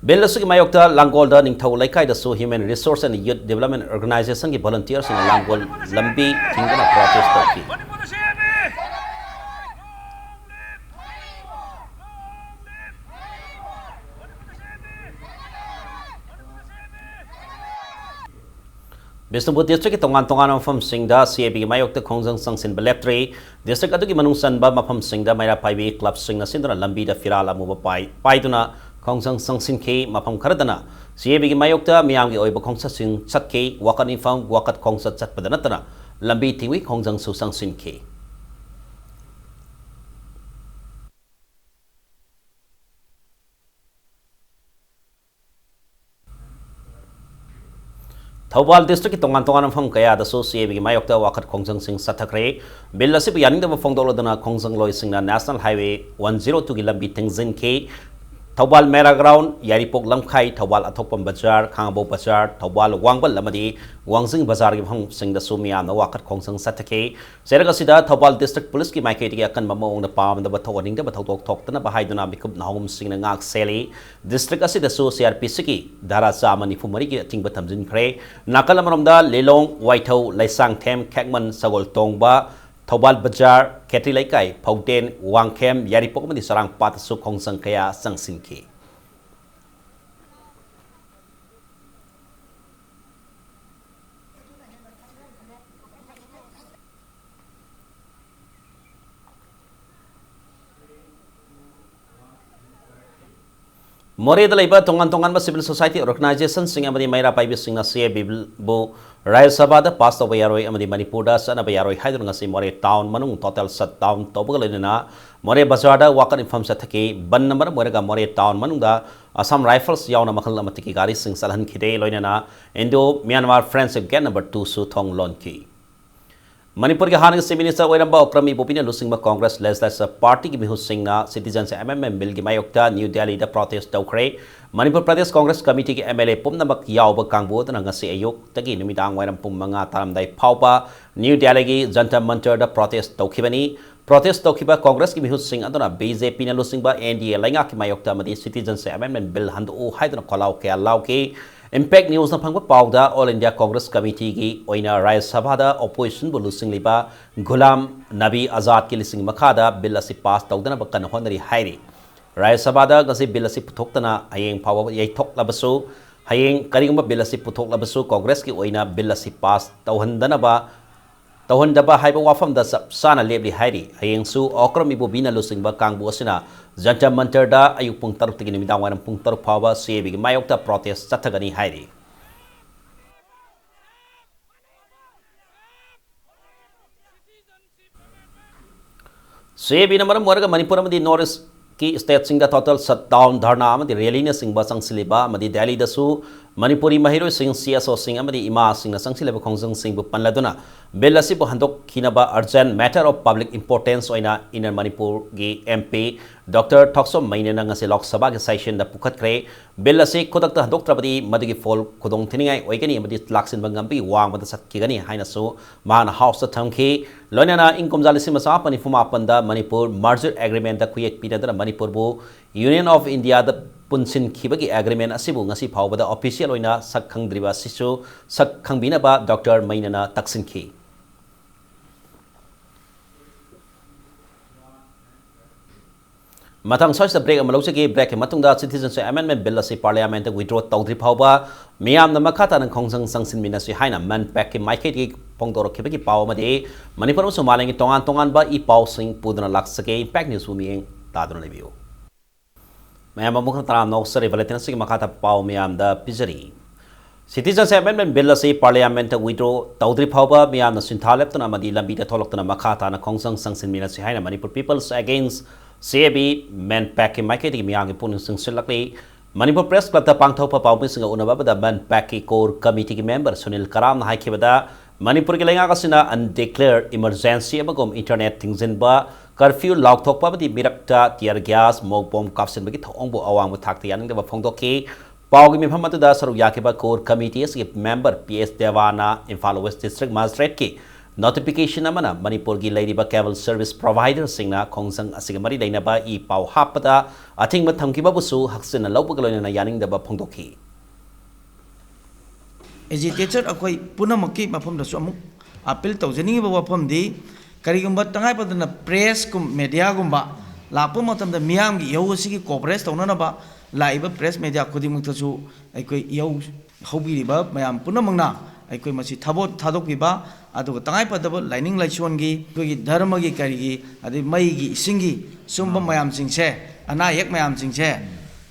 ꯕꯤꯜ ꯑꯁꯤꯒꯤ ꯃꯥꯌꯣꯛꯇ ꯂꯥꯡꯒꯣꯜꯗ ꯅꯤꯡꯊꯧ ꯂꯩꯀꯥꯏꯗꯁꯨ Human Resource and Youth Development Organizationꯒꯤ volunteerꯁꯤꯡꯅ ꯂꯥꯡꯒꯣꯜ ꯂꯝꯕꯤ ꯊꯤꯡꯗꯨꯅ protest ꯇꯧꯈꯤ꯫ ꯕꯤꯁꯅꯨꯄꯨꯔ districtꯀꯤ ꯇꯣꯉꯥꯟ ꯇꯣꯉꯥꯟꯕ ꯃꯐꯝꯁꯤꯡꯗ ꯁꯤ ꯑꯦ ꯕꯤꯒꯤ ꯃꯥꯌꯣꯛꯇ ꯈꯣꯡꯖꯪ ꯆꯪꯁꯤꯟꯕ ꯂꯦꯞꯇ꯭ꯔꯤ꯫ District ꯑꯗꯨꯒꯤ ꯃꯅꯨꯡ ꯆꯟꯕ ꯃꯐꯝꯁꯤꯡꯗ ꯃꯩꯔꯥ ꯄꯥꯏꯕꯤ clubꯁꯤꯡꯅ ꯁꯤꯟꯗꯨꯅ ꯂꯝꯕꯤꯗ ꯐꯤꯔꯥꯜ ꯑꯃꯨꯕ ꯄꯥꯏ-, ꯄꯥꯏꯗꯨꯅ ꯈꯣꯡꯖꯪ ꯆꯪꯁꯤꯟꯈꯤ꯫ ꯃꯐꯝ ꯈꯔꯗꯅ ꯁꯤ ꯑꯦ ꯕꯤꯒꯤ ꯃꯥꯌꯣꯛꯇ ꯃꯤꯌꯥꯝꯒꯤ ꯑꯣꯏꯕ ꯈꯣꯡꯆꯠꯁꯤꯡ ꯆꯠꯈꯤ꯫ ꯋꯥꯀꯠ ꯏꯐꯝ, ꯋꯥꯀꯠ ꯈꯣꯡꯆꯠ ꯆꯠꯄꯗ ꯅꯠꯇꯅ ꯂꯝꯕꯤ ꯊꯤꯡꯕꯒꯤ ꯈꯣꯡꯖꯪꯁꯨ ꯆꯪꯁꯤꯟꯈꯤ꯫ ꯊꯧꯕꯥꯜ districtꯀꯤ ꯇꯣꯉꯥꯟ ꯇꯣꯉꯥꯟꯕ ꯃꯐꯝ ꯀꯌꯥꯗꯁꯨ ꯁꯤ ꯑꯦ ꯕꯤꯒꯤ ꯃꯥꯌꯣꯛꯇ ꯋꯥꯀꯠ ꯈꯣꯡꯖꯪꯁꯤꯡ ꯆꯠꯊꯈ꯭ꯔꯦ꯫ ꯕꯤꯜ ꯑꯁꯤꯕꯨ ꯌꯥꯅꯤꯡꯗꯕ ꯐꯣꯡꯗꯣꯛꯂꯗꯨꯅ ꯈꯣꯡꯖꯪꯂꯣꯏꯁꯤꯡꯅ National Highway one zero twoꯒꯤ ꯂꯝꯕꯤ ꯊꯤꯡꯖꯤꯟꯈꯤ꯫ ꯊꯧꯕꯥꯜ ꯃꯦꯔꯥ ground, ꯌꯥꯏꯔꯤꯄꯣꯛ ꯂꯝꯈꯥꯏ, ꯊꯧꯕꯥꯜ ꯑꯊꯣꯛꯄꯝ ꯕꯖꯥꯔ, ꯈꯥꯉꯕꯣꯛ ꯕꯖꯥꯔ, ꯊꯧꯕꯥꯜ ꯋꯥꯡꯕꯜ ꯑꯃꯗꯤ ꯋꯥꯡꯖꯤꯡ ꯕꯖꯥꯔꯒꯤ ꯃꯐꯝꯁꯤꯡꯗꯁꯨ ꯃꯤꯌꯥꯝꯅ ꯋꯥꯀꯠ ꯈꯣꯡꯖꯪ ꯆꯠꯊꯈꯤ꯫ ꯆꯩꯔꯛ ꯑꯁꯤꯗ ꯊꯧꯕꯥꯜ district policeꯀꯤ ꯃꯥꯏꯀꯩꯗꯒꯤ ꯑꯀꯟꯕ ꯃꯑꯣꯡꯗ ꯄꯥꯝꯗꯕ ꯊꯧꯑꯣꯏꯅꯤꯡꯗꯕ ꯊꯧꯗꯣꯛ ꯊꯣꯛꯇꯅꯕ ꯍꯥꯏꯗꯨꯅ ꯃꯤꯀꯨꯞ ꯅꯥꯍꯣꯝꯁꯤꯡꯅ ꯉꯥꯛ ꯁꯦꯜꯂꯤ꯫ District ꯑꯁꯤꯗꯁꯨ ꯁꯤ ꯑꯥꯔ ꯄꯤ ꯁꯤꯒꯤ ꯙꯥꯔꯥ ꯆꯥꯝꯃ ꯅꯤꯐꯨ ꯃꯔꯤꯒꯤ ꯑꯊꯤꯡꯕ ꯊꯝꯖꯤꯟꯈ꯭ꯔꯦ꯫ ꯅꯥꯀꯜ ꯑꯃꯔꯣꯝꯗ ꯂꯤꯂꯣꯡ, ꯋꯥꯏꯊꯧ, ꯂꯩꯁꯥꯡꯊꯦꯝ, ꯈꯦꯛꯃꯟ, ꯁꯒꯣꯜꯇꯣꯡꯕ, ꯊꯧꯕꯥꯜ ꯕꯖꯥꯔ, ꯈꯦꯇ꯭ꯔꯤ ꯂꯩꯀꯥꯏ, ꯐꯧꯗꯦꯟ, ꯋꯥꯡꯈꯦꯝ, ꯌꯥꯏꯔꯤꯄꯣꯛ ꯑꯃꯗꯤ ꯆꯔꯥꯡꯄꯥꯠꯇꯁꯨ ꯈꯣꯡꯖꯪ ꯀꯌꯥ ꯆꯪꯁꯤꯟꯈꯤ꯫ ꯃꯣꯔꯦꯗ ꯂꯩꯕ ꯇꯣꯉꯥꯟ ꯇꯣꯉꯥꯟꯕ civil society organizationꯁꯤꯡ ꯑꯃꯗꯤ ꯃꯩꯔꯥ ꯄꯥꯏꯕꯤꯁꯤꯡꯅ CAA billꯕꯨ ꯔꯥꯖ꯭ꯌ ꯁꯚꯥꯗ pass ꯇꯧꯕ ꯌꯥꯔꯣꯏ ꯑꯃꯗꯤ ꯃꯅꯤꯄꯨꯔꯗ ꯆꯠꯅꯕ ꯌꯥꯔꯣꯏ ꯍꯥꯏꯗꯨꯅ ꯉꯁꯤ ꯃꯣꯔꯦ town ꯃꯅꯨꯡ total shutdown ꯇꯧꯕꯒ ꯂꯣꯏꯅꯅ ꯃꯣꯔꯦ ꯕꯖꯥꯔꯗ ꯋꯥꯀꯠ ꯃꯤꯐꯝ ꯆꯠꯊꯈꯤ꯫ ꯕꯟꯗꯅ ꯃꯔꯝ ꯑꯣꯏꯔꯒ ꯃꯣꯔꯦ town ꯃꯅꯨꯡꯗ Assam Rifles ꯌꯥꯎꯅ ꯃꯈꯜ ꯑꯃꯠꯇꯒꯤ ꯒꯥꯔꯤꯁꯤꯡ ꯆꯠꯍꯟꯈꯤꯗꯦ꯫ ꯂꯣꯏꯅꯅ Indo Myanmar Friendship Gate number twoꯁꯨ ꯊꯣꯡ ꯂꯣꯟꯈꯤ꯫ ꯃꯅꯤꯄꯨꯔꯒꯤ ꯍꯥꯟꯅꯒꯤ Chief Minister ꯑꯣꯏꯔꯝꯕ ꯑꯣꯀ꯭ꯔꯝ ꯏꯕꯣꯕꯤꯅ ꯂꯨꯆꯤꯡꯕ Congress Legislature Partyꯒꯤ ꯃꯤꯍꯨꯠꯁꯤꯡꯅ Citizens Amendment Billꯒꯤ ꯃꯥꯌꯣꯛꯇ ꯅ꯭ꯌꯨ ꯗꯦꯜꯂꯤꯗ protest ꯇꯧꯈ꯭ꯔꯦ꯫ ꯃꯅꯤꯄꯨꯔ ꯄ꯭ꯔꯗꯦꯁ Congress Committeeꯒꯤ MLA ꯄꯨꯝꯅꯃꯛ ꯌꯥꯎꯕ ꯀꯥꯡꯕꯨ ꯑꯗꯨꯅ ꯉꯁꯤ ꯑꯌꯨꯛꯇꯒꯤ ꯅꯨꯃꯤꯗꯥꯡ ꯋꯥꯏꯔꯝ ꯄꯨꯡ ꯃꯉꯥ ꯇꯥꯔꯝꯗꯥꯏ ꯐꯥꯎꯕ ꯅ꯭ꯌꯨ ꯗꯦꯜꯂꯤꯒꯤ ꯖꯟꯇꯔ ꯃꯟꯇꯔꯗ protest ꯇꯧꯈꯤꯕꯅꯤ꯫ Protest ꯇꯧꯈꯤꯕ Congressꯀꯤ ꯃꯤꯍꯨꯠꯁꯤꯡ ꯑꯗꯨꯅ BJPꯅ ꯂꯨꯆꯤꯡꯕ NDA ꯂꯩꯉꯥꯛꯀꯤ ꯃꯥꯌꯣꯛꯇ ꯑꯃꯗꯤ Citizens Amendment Bill ꯍꯟꯗꯣꯛꯎ ꯍꯥꯏꯗꯨꯅ ꯈꯣꯜꯂꯥꯎ ꯀꯌꯥ ꯂꯥꯎꯈꯤ꯫ Impact Newsꯅ ꯐꯪꯕ ꯄꯥꯎꯗ All India Congress Committeeꯒꯤ ꯑꯣꯏꯅ ꯔꯥꯖ꯭ꯌ ꯁꯚꯥꯗ oppositionꯕꯨ ꯂꯨꯆꯤꯡꯂꯤꯕ ꯒꯨꯂꯥꯝ ꯅꯕꯤ ꯑꯖꯥꯗꯀꯤ ꯂꯨꯆꯤꯡ ꯃꯈꯥꯗ bill ꯑꯁꯤ pass ꯇꯧꯗꯅꯕ ꯀꯟꯅ ꯍꯣꯠꯅꯔꯤ ꯍꯥꯏꯔꯤ꯫ ꯔꯥꯖ꯭ꯌ ꯁꯚꯥꯗ ꯉꯁꯤ bill ꯑꯁꯤ ꯄꯨꯊꯣꯛꯇꯅ ꯍꯌꯦꯡ ꯐꯥꯎꯕ ꯌꯩꯊꯣꯛꯂꯕꯁꯨ, ꯍꯌꯦꯡ ꯀꯔꯤꯒꯨꯝꯕ bill ꯑꯁꯤ ꯄꯨꯊꯣꯛꯂꯕꯁꯨ Congressꯀꯤ ꯑꯣꯏꯅ bill ꯑꯁꯤ pass ꯇꯧꯍꯟꯗꯅꯕ ꯇꯧꯍꯟꯗꯕ ꯍꯥꯏꯕ ꯋꯥꯐꯝꯗ ꯆꯞ ꯆꯥꯅ ꯂꯦꯞꯂꯤ ꯍꯥꯏꯔꯤ꯫ ꯍꯌꯦꯡꯁꯨ ꯑꯣꯀ꯭ꯔꯝ ꯏꯕꯣꯕꯤꯅ ꯂꯨꯆꯤꯡꯕ ꯀꯥꯡꯕꯨ ꯑꯁꯤꯅ ꯖꯟꯇꯔ ꯃꯟꯇꯔꯗ ꯑꯌꯨꯛ ꯄꯨꯡ ꯇꯔꯨꯛꯇꯒꯤ ꯅꯨꯃꯤꯗꯥꯡ ꯋꯥꯏꯔꯝ ꯄꯨꯡ ꯇꯔꯨꯛ ꯐꯥꯎꯕ CABꯒꯤ ꯃꯥꯌꯣꯛꯇ protest ꯆꯠꯊꯒꯅꯤ ꯍꯥꯏꯔꯤ꯫ CABꯅ ꯃꯔꯝ ꯑꯣꯏꯔꯒ ꯃꯅꯤꯄꯨꯔ ꯑꯃꯗꯤ North Eastꯀꯤ stateꯁꯤꯡꯗ total shutdown, ꯙꯔꯅꯥ ꯑꯃꯗꯤ rallyꯅꯆꯤꯡꯕ ꯆꯪꯁꯤꯜꯂꯤꯕ ꯑꯃꯗꯤ ꯗꯦꯜꯂꯤꯗꯁꯨ ꯃꯅꯤꯄꯨꯔꯤ ꯃꯍꯩꯔꯣꯏꯁꯤꯡ, CSOꯁꯤꯡ ꯑꯃꯗꯤ ꯏꯃꯥꯁꯤꯡꯅ ꯆꯪꯁꯤꯜꯂꯤꯕ ꯈꯣꯡꯖꯪꯁꯤꯡꯕꯨ ꯄꯜꯂꯗꯨꯅ bill ꯑꯁꯤꯕꯨ ꯍꯟꯗꯣꯛꯈꯤꯅꯕ urgent matter of public importance ꯑꯣꯏꯅ Inner Manipurꯒꯤ MP Doctor ꯊꯣꯛꯆꯣꯝ ꯃꯩꯅꯦꯅ ꯉꯁꯤ ꯂꯣꯛ ꯁꯚꯥꯒꯤ sessionꯗ ꯄꯨꯈꯠꯈ꯭ꯔꯦ꯫ Bill ꯑꯁꯤ ꯈꯨꯗꯛꯇ ꯍꯟꯗꯣꯛꯇ꯭ꯔꯕꯗꯤ ꯃꯗꯨꯒꯤ ꯐꯣꯜ ꯈꯨꯗꯣꯡꯊꯤꯅꯤꯡꯉꯥꯏ ꯑꯣꯏꯒꯅꯤ ꯑꯃꯗꯤ ꯂꯥꯛꯁꯤꯟꯕ ꯉꯝꯕꯒꯤ ꯋꯥꯡꯃꯗ ꯆꯠꯈꯤꯒꯅꯤ ꯍꯥꯏꯅꯁꯨ ꯃꯍꯥꯛꯅ Houseꯇ ꯊꯝꯈꯤ꯫ ꯂꯣꯏꯅꯅ ꯏꯪ ꯀꯨꯝꯖꯥ ꯂꯤꯁꯤꯡ ꯑꯃ ꯆꯥꯃꯥꯄꯟ ꯅꯤꯐꯨ ꯃꯥꯄꯟꯗ ꯃꯅꯤꯄꯨꯔ merger agreementꯇ ꯈꯨꯌꯦꯛ ꯄꯤꯅꯗꯨꯅ ꯃꯅꯤꯄꯨꯔꯕꯨ Union of Indiaꯗ ꯄꯨꯟꯁꯤꯟꯈꯤꯕꯒꯤ agreement ꯑꯁꯤꯕꯨ ꯉꯁꯤ ꯐꯥꯎꯕꯗ official ꯑꯣꯏꯅ ꯁꯛ ꯈꯪꯗ꯭ꯔꯤꯕ ꯑꯁꯤꯁꯨ ꯁꯛ ꯈꯪꯕꯤꯅꯕ Doctor ꯃꯩꯅꯦꯅ ꯇꯛꯁꯤꯟꯈꯤ꯫ ꯃꯊꯪ ꯁ꯭ꯋꯥꯏꯁꯤꯗ break ꯑꯃ ꯂꯧꯖꯒꯦ꯫ Breakꯀꯤ ꯃꯇꯨꯡꯗ Citizenship Amendment Bill ꯑꯁꯤ Parliamentꯇ withdraw ꯇꯧꯗ꯭ꯔꯤ ꯐꯥꯎꯕ ꯃꯤꯌꯥꯝꯅ ꯃꯈꯥ ꯇꯥꯅ ꯈꯣꯡꯖꯪ ꯆꯪꯁꯤꯟꯃꯤꯟꯅꯁꯤ ꯍꯥꯏꯅ MANPACꯀꯤ ꯃꯥꯏꯀꯩꯗꯒꯤ ꯐꯣꯡꯗꯣꯔꯛꯈꯤꯕꯒꯤ ꯄꯥꯎ ꯑꯃꯗꯤ ꯃꯅꯤꯄꯨꯔ ꯑꯃꯁꯨꯡ ꯃꯥꯂꯦꯝꯒꯤ ꯇꯣꯉꯥꯟ ꯇꯣꯉꯥꯟꯕ ꯏ ꯄꯥꯎꯁꯤꯡ ꯄꯨꯗꯨꯅ ꯂꯥꯛꯆꯒꯦ꯫ Impact Newsꯕꯨ ꯃꯤꯠꯌꯦꯡ ꯇꯥꯗꯨꯅ ꯂꯩꯕꯤꯌꯨ꯫ ꯃꯌꯥꯝ ꯑꯃꯨꯛ ꯍꯟꯅ ꯇꯔꯥꯝꯅ ꯑꯣꯛꯆꯔꯤ꯫ Bulletin ꯑꯁꯤꯒꯤ ꯃꯈꯥ ꯇꯥꯕ ꯄꯥꯎ ꯃꯌꯥꯝꯗ ꯄꯤꯖꯔꯤ꯫ Citizens Amendment Bill ꯑꯁꯤ Parliament withdraw ꯇꯧꯗ꯭ꯔꯤ ꯐꯥꯎꯕ ꯃꯤꯌꯥꯝꯅ ꯁꯤꯟꯊꯥ ꯂꯦꯞꯇꯨꯅ ꯑꯃꯗꯤ ꯂꯝꯕꯤꯗ ꯊꯣꯛꯂꯛꯇꯨꯅ ꯃꯈꯥ ꯇꯥꯅ ꯈꯣꯡꯖꯪ ꯆꯪꯁꯤꯟꯃꯤꯟꯅꯁꯤ ꯍꯥꯏꯅ Manipur People's Against C A B, MANPAC ꯀꯤ ꯃꯥꯏꯀꯩꯗꯒꯤ ꯃꯤꯌꯥꯝꯒꯤ ꯄꯨꯛꯅꯤꯡ ꯆꯤꯡꯁꯤꯜꯂꯛꯂꯤ꯫ ꯃꯅꯤꯄꯨꯔ Press Club ꯇ ꯄꯥꯡꯊꯣꯛꯄ ꯄꯥꯎꯃꯤꯁꯤꯡꯒ ꯎꯅꯕꯗ MANPAC ꯀꯤ Core Committee ꯒꯤ member ꯁꯨꯅꯤꯜ ꯀꯔꯥꯝꯅ ꯍꯥꯏꯈꯤꯕꯗ, ꯃꯅꯤꯄꯨꯔꯒꯤ ꯂꯩꯉꯥꯛ ꯑꯁꯤꯅ undeclared emergency ꯑꯃꯒꯨꯝ internet ꯊꯤꯡꯖꯤꯟꯕ, curfew ꯂꯥꯎꯊꯣꯛꯄ ꯑꯃꯗꯤ ꯃꯤꯔꯛꯇ tear gas, smoke bomb ꯀꯥꯞꯁꯤꯟꯕꯒꯤ ꯊꯧꯑꯣꯡꯕꯨ ꯑꯋꯥꯡꯕ ꯊꯥꯛꯇ ꯌꯥꯅꯤꯡꯗꯕ ꯐꯣꯡꯗꯣꯛꯈꯤ꯫ ꯄꯥꯎꯒꯤ ꯃꯤꯐꯝ ꯑꯗꯨꯗ ꯁꯔꯨꯛ ꯌꯥꯈꯤꯕ Core Committee ꯑꯁꯤꯒꯤ member P S ꯗꯦꯋꯥꯅ Imphal West District Magistrate ꯀꯤ notification ꯑꯃꯅ ꯃꯅꯤꯄꯨꯔꯒꯤ ꯂꯩꯔꯤꯕ cable service provider ꯁꯤꯡꯅ ꯈꯣꯡꯖꯪ ꯑꯁꯤꯒ ꯃꯔꯤ ꯂꯩꯅꯕ ꯏ ꯄꯥꯎ ꯍꯥꯞꯄꯗ ꯑꯊꯤꯡꯕ ꯊꯝꯈꯤꯕꯕꯨꯁꯨ ꯍꯛꯆꯤꯟꯅ ꯂꯧꯕꯒ ꯂꯣꯏꯅꯅ ꯌꯥꯅꯤꯡꯗꯕ ꯐꯣꯡꯗꯣꯛꯈꯤ꯫ Agitator ꯑꯩꯈꯣꯏ ꯄꯨꯝꯅꯃꯛꯀꯤ ꯃꯐꯝꯗꯁꯨ ꯑꯃꯨꯛ appeal ꯇꯧꯖꯅꯤꯡꯉꯤꯕ ꯋꯥꯐꯝꯗꯤ, ꯀꯔꯤꯒꯨꯝꯕ ꯇꯉꯥꯏ ꯐꯗꯅ press ꯀꯨꯝ, media ꯒꯨꯝꯕ ꯂꯥꯛꯄ ꯃꯇꯝꯗ ꯃꯤꯌꯥꯝꯒꯤ ꯏꯍꯧ ꯑꯁꯤꯒꯤ coverage ꯇꯧꯅꯅꯕ ꯂꯥꯛꯏꯕ press media ꯈꯨꯗꯤꯡꯃꯛꯇꯁꯨ ꯑꯩꯈꯣꯏ ꯏꯍꯧ ꯍꯧꯕꯤꯔꯤꯕ ꯃꯌꯥꯝ ꯄꯨꯝꯅꯃꯛꯅ ꯑꯩꯈꯣꯏ ꯃꯁꯤ ꯊꯥꯕꯣꯠ ꯊꯥꯗꯣꯛꯄꯤꯕ, ꯑꯗꯨꯒ ꯇꯉꯥꯏ ꯐꯗꯕ ꯂꯥꯏꯅꯤꯡ ꯂꯥꯏꯁꯣꯟꯒꯤ, ꯑꯩꯈꯣꯏꯒꯤ ꯙꯔꯃꯒꯤ, ꯀꯔꯤꯒꯤ, ꯑꯗꯩ ꯃꯩꯒꯤ, ꯏꯁꯤꯡꯒꯤ, ꯁꯨꯝꯕ ꯃꯌꯥꯝꯁꯤꯡꯁꯦ, ꯑꯅꯥ ꯑꯌꯦꯛ ꯃꯌꯥꯝꯁꯤꯡꯁꯦ,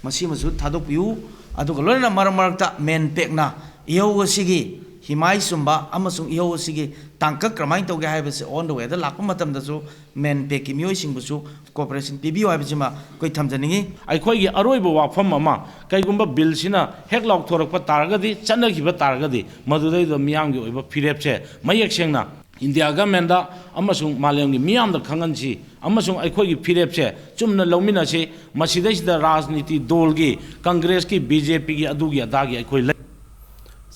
ꯃꯁꯤꯃꯁꯨ ꯊꯥꯗꯣꯛꯄꯤꯌꯨ꯫ ꯑꯗꯨꯒ ꯂꯣꯏꯅꯅ ꯃꯔꯛ ꯃꯔꯛꯇ MANPAC ꯅ ꯏꯍꯧ ꯑꯁꯤꯒꯤ ꯍꯤꯃꯥꯏ ꯆꯨꯝꯕ ꯑꯃꯁꯨꯡ ꯏꯍꯧ ꯑꯁꯤꯒꯤ ꯇꯥꯡꯀꯛ ꯀꯔꯝꯍꯥꯏꯅ ꯇꯧꯒꯦ ꯍꯥꯏꯕꯁꯤ on the way ꯗ ꯂꯥꯛꯄ ꯃꯇꯝꯗꯁꯨ MANPAC ꯀꯤ ꯃꯤꯑꯣꯏꯁꯤꯡꯕꯨꯁꯨ cooperation ꯄꯤꯕꯤꯌꯨ ꯍꯥꯏꯕꯁꯤꯃ ꯑꯩꯈꯣꯏ ꯊꯝꯖꯅꯤꯡꯉꯤ꯫ ꯑꯩꯈꯣꯏꯒꯤ ꯑꯔꯣꯏꯕ ꯋꯥꯐꯝ ꯑꯃ, ꯀꯩꯒꯨꯝꯕ bill ꯁꯤꯅ ꯍꯦꯛ ꯂꯥꯎꯊꯣꯔꯛꯄ ꯇꯥꯔꯒꯗꯤ, ꯆꯠꯅꯈꯤꯕ ꯇꯥꯔꯒꯗꯤ, ꯃꯗꯨꯗꯩꯗ ꯃꯤꯌꯥꯝꯒꯤ ꯑꯣꯏꯕ ꯐꯤꯔꯦꯞꯁꯦ ꯃꯌꯦꯛ ꯁꯦꯡꯅ India government ꯗ ꯑꯃꯁꯨꯡ ꯃꯥꯂꯦꯝꯒꯤ ꯃꯤꯌꯥꯝꯗ ꯈꯪꯍꯟꯁꯤ ꯑꯃꯁꯨꯡ ꯑꯩꯈꯣꯏꯒꯤ ꯐꯤꯔꯦꯞꯁꯦ ꯆꯨꯝꯅ ꯂꯧꯃꯤꯟꯅꯁꯤ꯫ ꯃꯁꯤꯗꯩꯁꯤꯗ ꯔꯥꯖꯅꯤꯇꯤ ꯗꯣꯜꯒꯤ, ꯀꯪꯒ꯭ꯔꯦꯁꯀꯤ, BJP ꯒꯤ, ꯑꯗꯨꯒꯤ ꯑꯗꯥꯒꯤ ꯑꯩꯈꯣꯏ ꯂꯩ꯫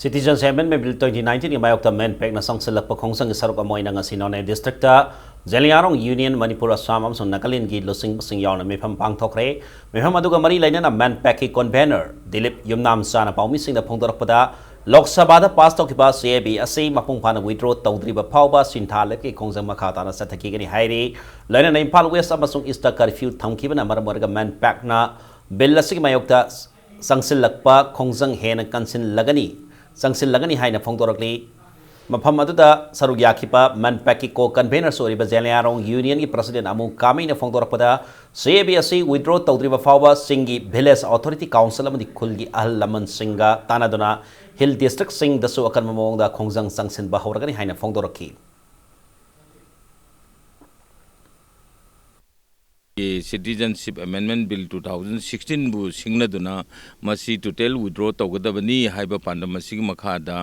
Citizens Amendment Bill twenty nineteen ꯒꯤ ꯃꯥꯌꯣꯛꯇ MANPAC ꯅ ꯆꯪꯁꯤꯜꯂꯛꯄ ꯈꯣꯡꯖꯪꯒꯤ ꯁꯔꯨꯛ ꯑꯃ ꯑꯣꯏꯅ ꯉꯁꯤ Noney District ꯇ ꯖꯦꯂꯤꯌꯥꯡꯔꯣꯡ Union, ꯃꯅꯤꯄꯨꯔ, ꯑꯁꯥꯝ ꯑꯃꯁꯨꯡ ꯅꯥꯒꯥꯂꯦꯟꯒꯤ ꯂꯨꯆꯤꯡꯕꯁꯤꯡ ꯌꯥꯎꯅ ꯃꯤꯐꯝ ꯄꯥꯡꯊꯣꯛꯈ꯭ꯔꯦ꯫ ꯃꯤꯐꯝ ꯑꯗꯨꯒ ꯃꯔꯤ ꯂꯩꯅꯅ MANPAC ꯀꯤ convener ꯗꯤꯂꯤꯞ ꯌꯨꯝꯅꯥꯝꯆꯥꯅ ꯄꯥꯎꯃꯤꯁꯤꯡꯗ ꯐꯣꯡꯗꯣꯔꯛꯄꯗ, ꯂꯣꯛ ꯁꯚꯥꯗ pass ꯇꯧꯈꯤꯕ C A B ꯑꯁꯤ ꯃꯄꯨꯡ ꯐꯥꯅ withdraw ꯇꯧꯗ꯭ꯔꯤꯕ ꯐꯥꯎꯕ ꯁꯤꯟꯊꯥ ꯂꯦꯞꯀꯤ ꯈꯣꯡꯖꯪ ꯃꯈꯥ ꯇꯥꯅ ꯆꯠꯊꯈꯤꯒꯅꯤ ꯍꯥꯏꯔꯤ꯫ ꯂꯣꯏꯅꯅ ꯏꯝꯐꯥꯜ West ꯑꯃꯁꯨꯡ East ꯇ curfew ꯊꯝꯈꯤꯕꯅ ꯃꯔꯝ ꯑꯣꯏꯔꯒ MANPAC ꯅ bill ꯑꯁꯤꯒꯤ ꯃꯥꯌꯣꯛꯇ ꯆꯪꯁꯤꯜꯂꯛꯄ ꯈꯣꯡꯖꯪ ꯍꯦꯟꯅ ꯀꯟꯁꯤꯜꯂꯒꯅꯤ, ꯆꯪꯁꯤꯜꯂꯒꯅꯤ ꯍꯥꯏꯅ ꯐꯣꯡꯗꯣꯔꯛꯂꯤ꯫ ꯃꯐꯝ ꯑꯗꯨꯗ ꯁꯔꯨꯛ ꯌꯥꯈꯤꯕ ꯃꯟꯄꯦꯛꯀꯤ ꯀꯣ ꯀꯟꯚꯦꯅꯔꯁꯨ ꯑꯣꯏꯔꯤꯕ ꯖꯦꯂꯤꯌꯥꯡꯔꯣꯡ ꯌꯨꯅꯤꯌꯟꯒꯤ ꯄ꯭ꯔꯁꯤꯗꯦꯟ ꯑꯃꯨ ꯀꯥꯃꯤꯅ ꯐꯣꯡꯗꯣꯔꯛꯄꯗ, ꯁꯤ ꯑꯦ ꯕꯤ ꯑꯁꯤ ꯋꯤꯗ꯭ꯔꯣ ꯇꯧꯗ꯭ꯔꯤꯕ ꯐꯥꯎꯕ ꯆꯤꯡꯒꯤ ꯚꯤꯂꯦꯖ ꯑꯣꯊꯣꯔꯤꯇꯤ ꯀꯥꯎꯟꯁꯤꯜ ꯑꯃꯗꯤ ꯈꯨꯜꯒꯤ ꯑꯍꯜ ꯂꯃꯟꯁꯤꯡꯒ ꯇꯥꯟꯅꯗꯨꯅ ꯍꯤꯜ ꯗꯤꯁꯇ꯭ꯔꯤꯛꯁꯤꯡꯗꯁꯨ ꯑꯀꯟꯕ ꯃꯑꯣꯡꯗ ꯈꯣꯡꯖꯪ ꯆꯪꯁꯤꯟꯕ ꯍꯧꯔꯒꯅꯤ ꯍꯥꯏꯅ ꯐꯣꯡꯗꯣꯔꯛꯈꯤ꯫ Citizenship Amendment Bill two thousand sixteen ꯕꯨ ꯁꯤꯡꯅꯗꯨꯅ ꯃꯁꯤ ꯇꯣꯇꯦꯜ ꯋꯤꯗ꯭ꯔꯣ ꯇꯧꯒꯗꯕꯅꯤ ꯍꯥꯏꯕ ꯄꯥꯟꯗꯝ ꯑꯁꯤꯒꯤ ꯃꯈꯥꯗ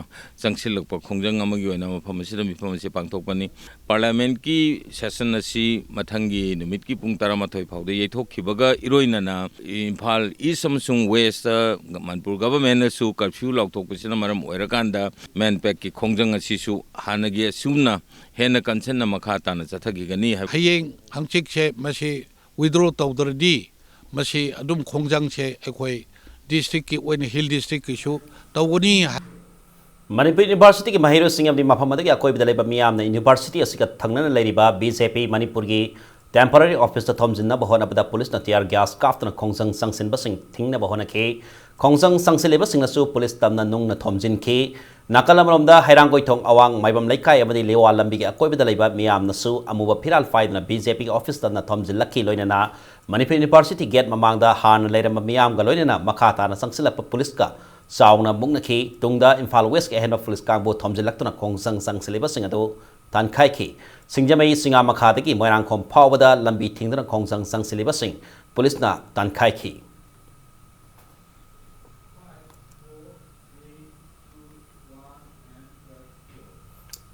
ꯆꯪꯁꯤꯜꯂꯛꯄ ꯈꯣꯡꯖꯪ ꯑꯃꯒꯤ ꯑꯣꯏꯅ ꯃꯐꯝ ꯑꯁꯤꯗ ꯃꯤꯐꯝ ꯑꯁꯤ ꯄꯥꯡꯊꯣꯛꯄꯅꯤ꯫ ꯄꯥꯔꯂꯤꯌꯥꯃꯦꯟꯠꯀꯤ ꯁꯦꯁꯟ ꯑꯁꯤ ꯃꯊꯪꯒꯤ ꯅꯨꯃꯤꯠꯀꯤ ꯄꯨꯡ ꯇꯔꯥꯃꯥꯊꯣꯏ ꯐꯥꯎꯗ ꯌꯩꯊꯣꯛꯈꯤꯕꯒ ꯏꯔꯣꯏꯅꯅ ꯏꯝꯐꯥꯜ ꯏꯁ ꯑꯃꯁꯨꯡ ꯋꯦꯁꯇ ꯃꯅꯤꯄꯨꯔ ꯒꯚꯔꯟꯃꯦꯟꯠꯅꯁꯨ ꯀꯔꯐ꯭ꯌꯨ ꯂꯥꯎꯊꯣꯛꯄꯁꯤꯅ ꯃꯔꯝ ꯑꯣꯏꯔꯀꯥꯟꯗ ꯃꯦꯟꯄꯦꯛꯀꯤ ꯈꯣꯡꯖꯪ ꯑꯁꯤꯁꯨ ꯍꯥꯟꯅꯒꯤ ꯑꯁꯨꯝꯅ ꯍꯦꯟꯅ ꯀꯟꯁꯤꯟꯅ ꯃꯈꯥ ꯇꯥꯅ ꯆꯠꯊꯈꯤꯒꯅꯤ ꯍꯥꯏꯕ꯫ ꯍꯌꯦꯡ ꯍꯪꯆꯤꯠꯁꯦ ꯃꯁꯤ ꯋꯤꯗ꯭ꯔꯣ ꯇꯧꯗ꯭ꯔꯗꯤ ꯃꯁꯤ ꯑꯗꯨꯝ ꯈꯣꯡꯖꯪꯁꯦ ꯑꯩꯈꯣꯏ ꯗꯤꯁꯇ꯭ꯔꯤꯛꯀꯤ ꯑꯣꯏꯅ ꯍꯤꯜ ꯗꯤꯁꯇ꯭ꯔꯤꯛꯀꯤꯁꯨ ꯇꯧꯒꯅꯤ꯫ ꯃꯅꯤꯄꯨꯔ ꯌꯨꯅꯤꯚꯔꯁꯤꯇꯤꯒꯤ ꯃꯍꯩꯔꯣꯏꯁꯤꯡ ꯑꯃꯗꯤ ꯃꯐꯝ ꯑꯗꯨꯒꯤ ꯑꯀꯣꯏꯕꯗ ꯂꯩꯕ ꯃꯤꯌꯥꯝꯅ ꯌꯨꯅꯤꯚꯔꯁꯤꯇꯤ ꯑꯁꯤꯒ ꯊꯪꯅꯅ ꯂꯩꯔꯤꯕ ꯕꯤ ꯖꯦ ꯄꯤ ꯃꯅꯤꯄꯨꯔꯒꯤ ꯇꯦꯝꯄꯔꯔꯤ ꯑꯣꯐꯤꯁꯇ ꯊꯣꯝꯖꯤꯟꯅꯕ ꯍꯣꯠꯅꯕꯗ ꯄꯨꯂꯤꯁꯅ ꯇꯤꯌꯥꯔ ꯒ꯭ꯌꯥꯁ ꯀꯥꯞꯇꯨꯅ ꯈꯣꯡꯖꯪ ꯆꯪꯁꯤꯟꯕꯁꯤꯡ ꯊꯤꯡꯅꯕ ꯍꯣꯠꯅꯈꯤ꯫ ꯈꯣꯡꯖꯪ ꯆꯪꯁꯤꯜꯂꯤꯕꯁꯤꯡꯅꯁꯨ ꯄꯨꯂꯤꯁ ꯇꯝꯅ ꯅꯨꯡꯅ ꯊꯣꯝꯖꯤꯟꯈꯤ꯫ ꯅꯥꯀꯜ ꯑꯃꯔꯣꯝꯗ ꯍꯩꯔꯥꯡꯒꯣꯏꯊꯣꯡ ꯑꯋꯥꯡ ꯃꯥꯏꯕꯝ ꯂꯩꯀꯥꯏ ꯑꯃꯗꯤ ꯂꯤꯋꯥ ꯂꯝꯕꯤꯒꯤ ꯑꯀꯣꯏꯕꯗ ꯂꯩꯕ ꯃꯤꯌꯥꯝꯅꯁꯨ ꯑꯃꯨꯕ ꯐꯤꯔꯥꯜ ꯄꯥꯏꯗꯨꯅ ꯕꯤ ꯖꯦ ꯄꯤꯒꯤ ꯑꯣꯐꯤꯁ ꯇꯝꯅ ꯊꯣꯝꯖꯤꯜꯂꯛꯈꯤ꯫ ꯂꯣꯏꯅꯅ ꯃꯅꯤꯄꯨꯔ ꯌꯨꯅꯤꯚꯔꯁꯤꯇꯤ ꯒꯦꯠ ꯃꯃꯥꯡꯗ ꯍꯥꯟꯅ ꯂꯩꯔꯝꯕ ꯃꯤꯌꯥꯝꯒ ꯂꯣꯏꯅꯅ ꯃꯈꯥ ꯇꯥꯅ ꯆꯪꯁꯤꯜꯂꯛꯄ ꯄꯨꯂꯤꯁꯀ ꯆꯥꯎꯅ ꯃꯨꯛꯅꯈꯤ꯫ ꯇꯨꯡꯗ ꯏꯝꯐꯥꯜ ꯋꯦꯁꯀꯤ ꯑꯍꯦꯟꯕ ꯄꯨꯂꯤꯁ ꯀꯥꯡꯕꯨ ꯊꯣꯝꯖꯤꯜꯂꯛꯇꯨꯅ ꯈꯣꯡꯖꯪ ꯆꯪꯁꯤꯜꯂꯤꯕꯁꯤꯡ ꯑꯗꯨ ꯇꯥꯟꯈꯥꯏꯈꯤ꯫ ꯁꯤꯡꯖꯃꯩ ꯁꯤꯡꯉꯥꯃꯈꯥꯗꯒꯤ ꯃꯣꯏꯔꯥꯡꯈꯣꯝ ꯐꯥꯎꯕꯗ ꯂꯝꯕꯤ ꯊꯤꯡꯗꯨꯅ ꯈꯣꯡꯖꯪ ꯆꯪꯁꯤꯜꯂꯤꯕꯁꯤꯡ ꯄꯨꯂꯤꯁꯅ ꯇꯥꯟꯈꯥꯏꯈꯤ꯫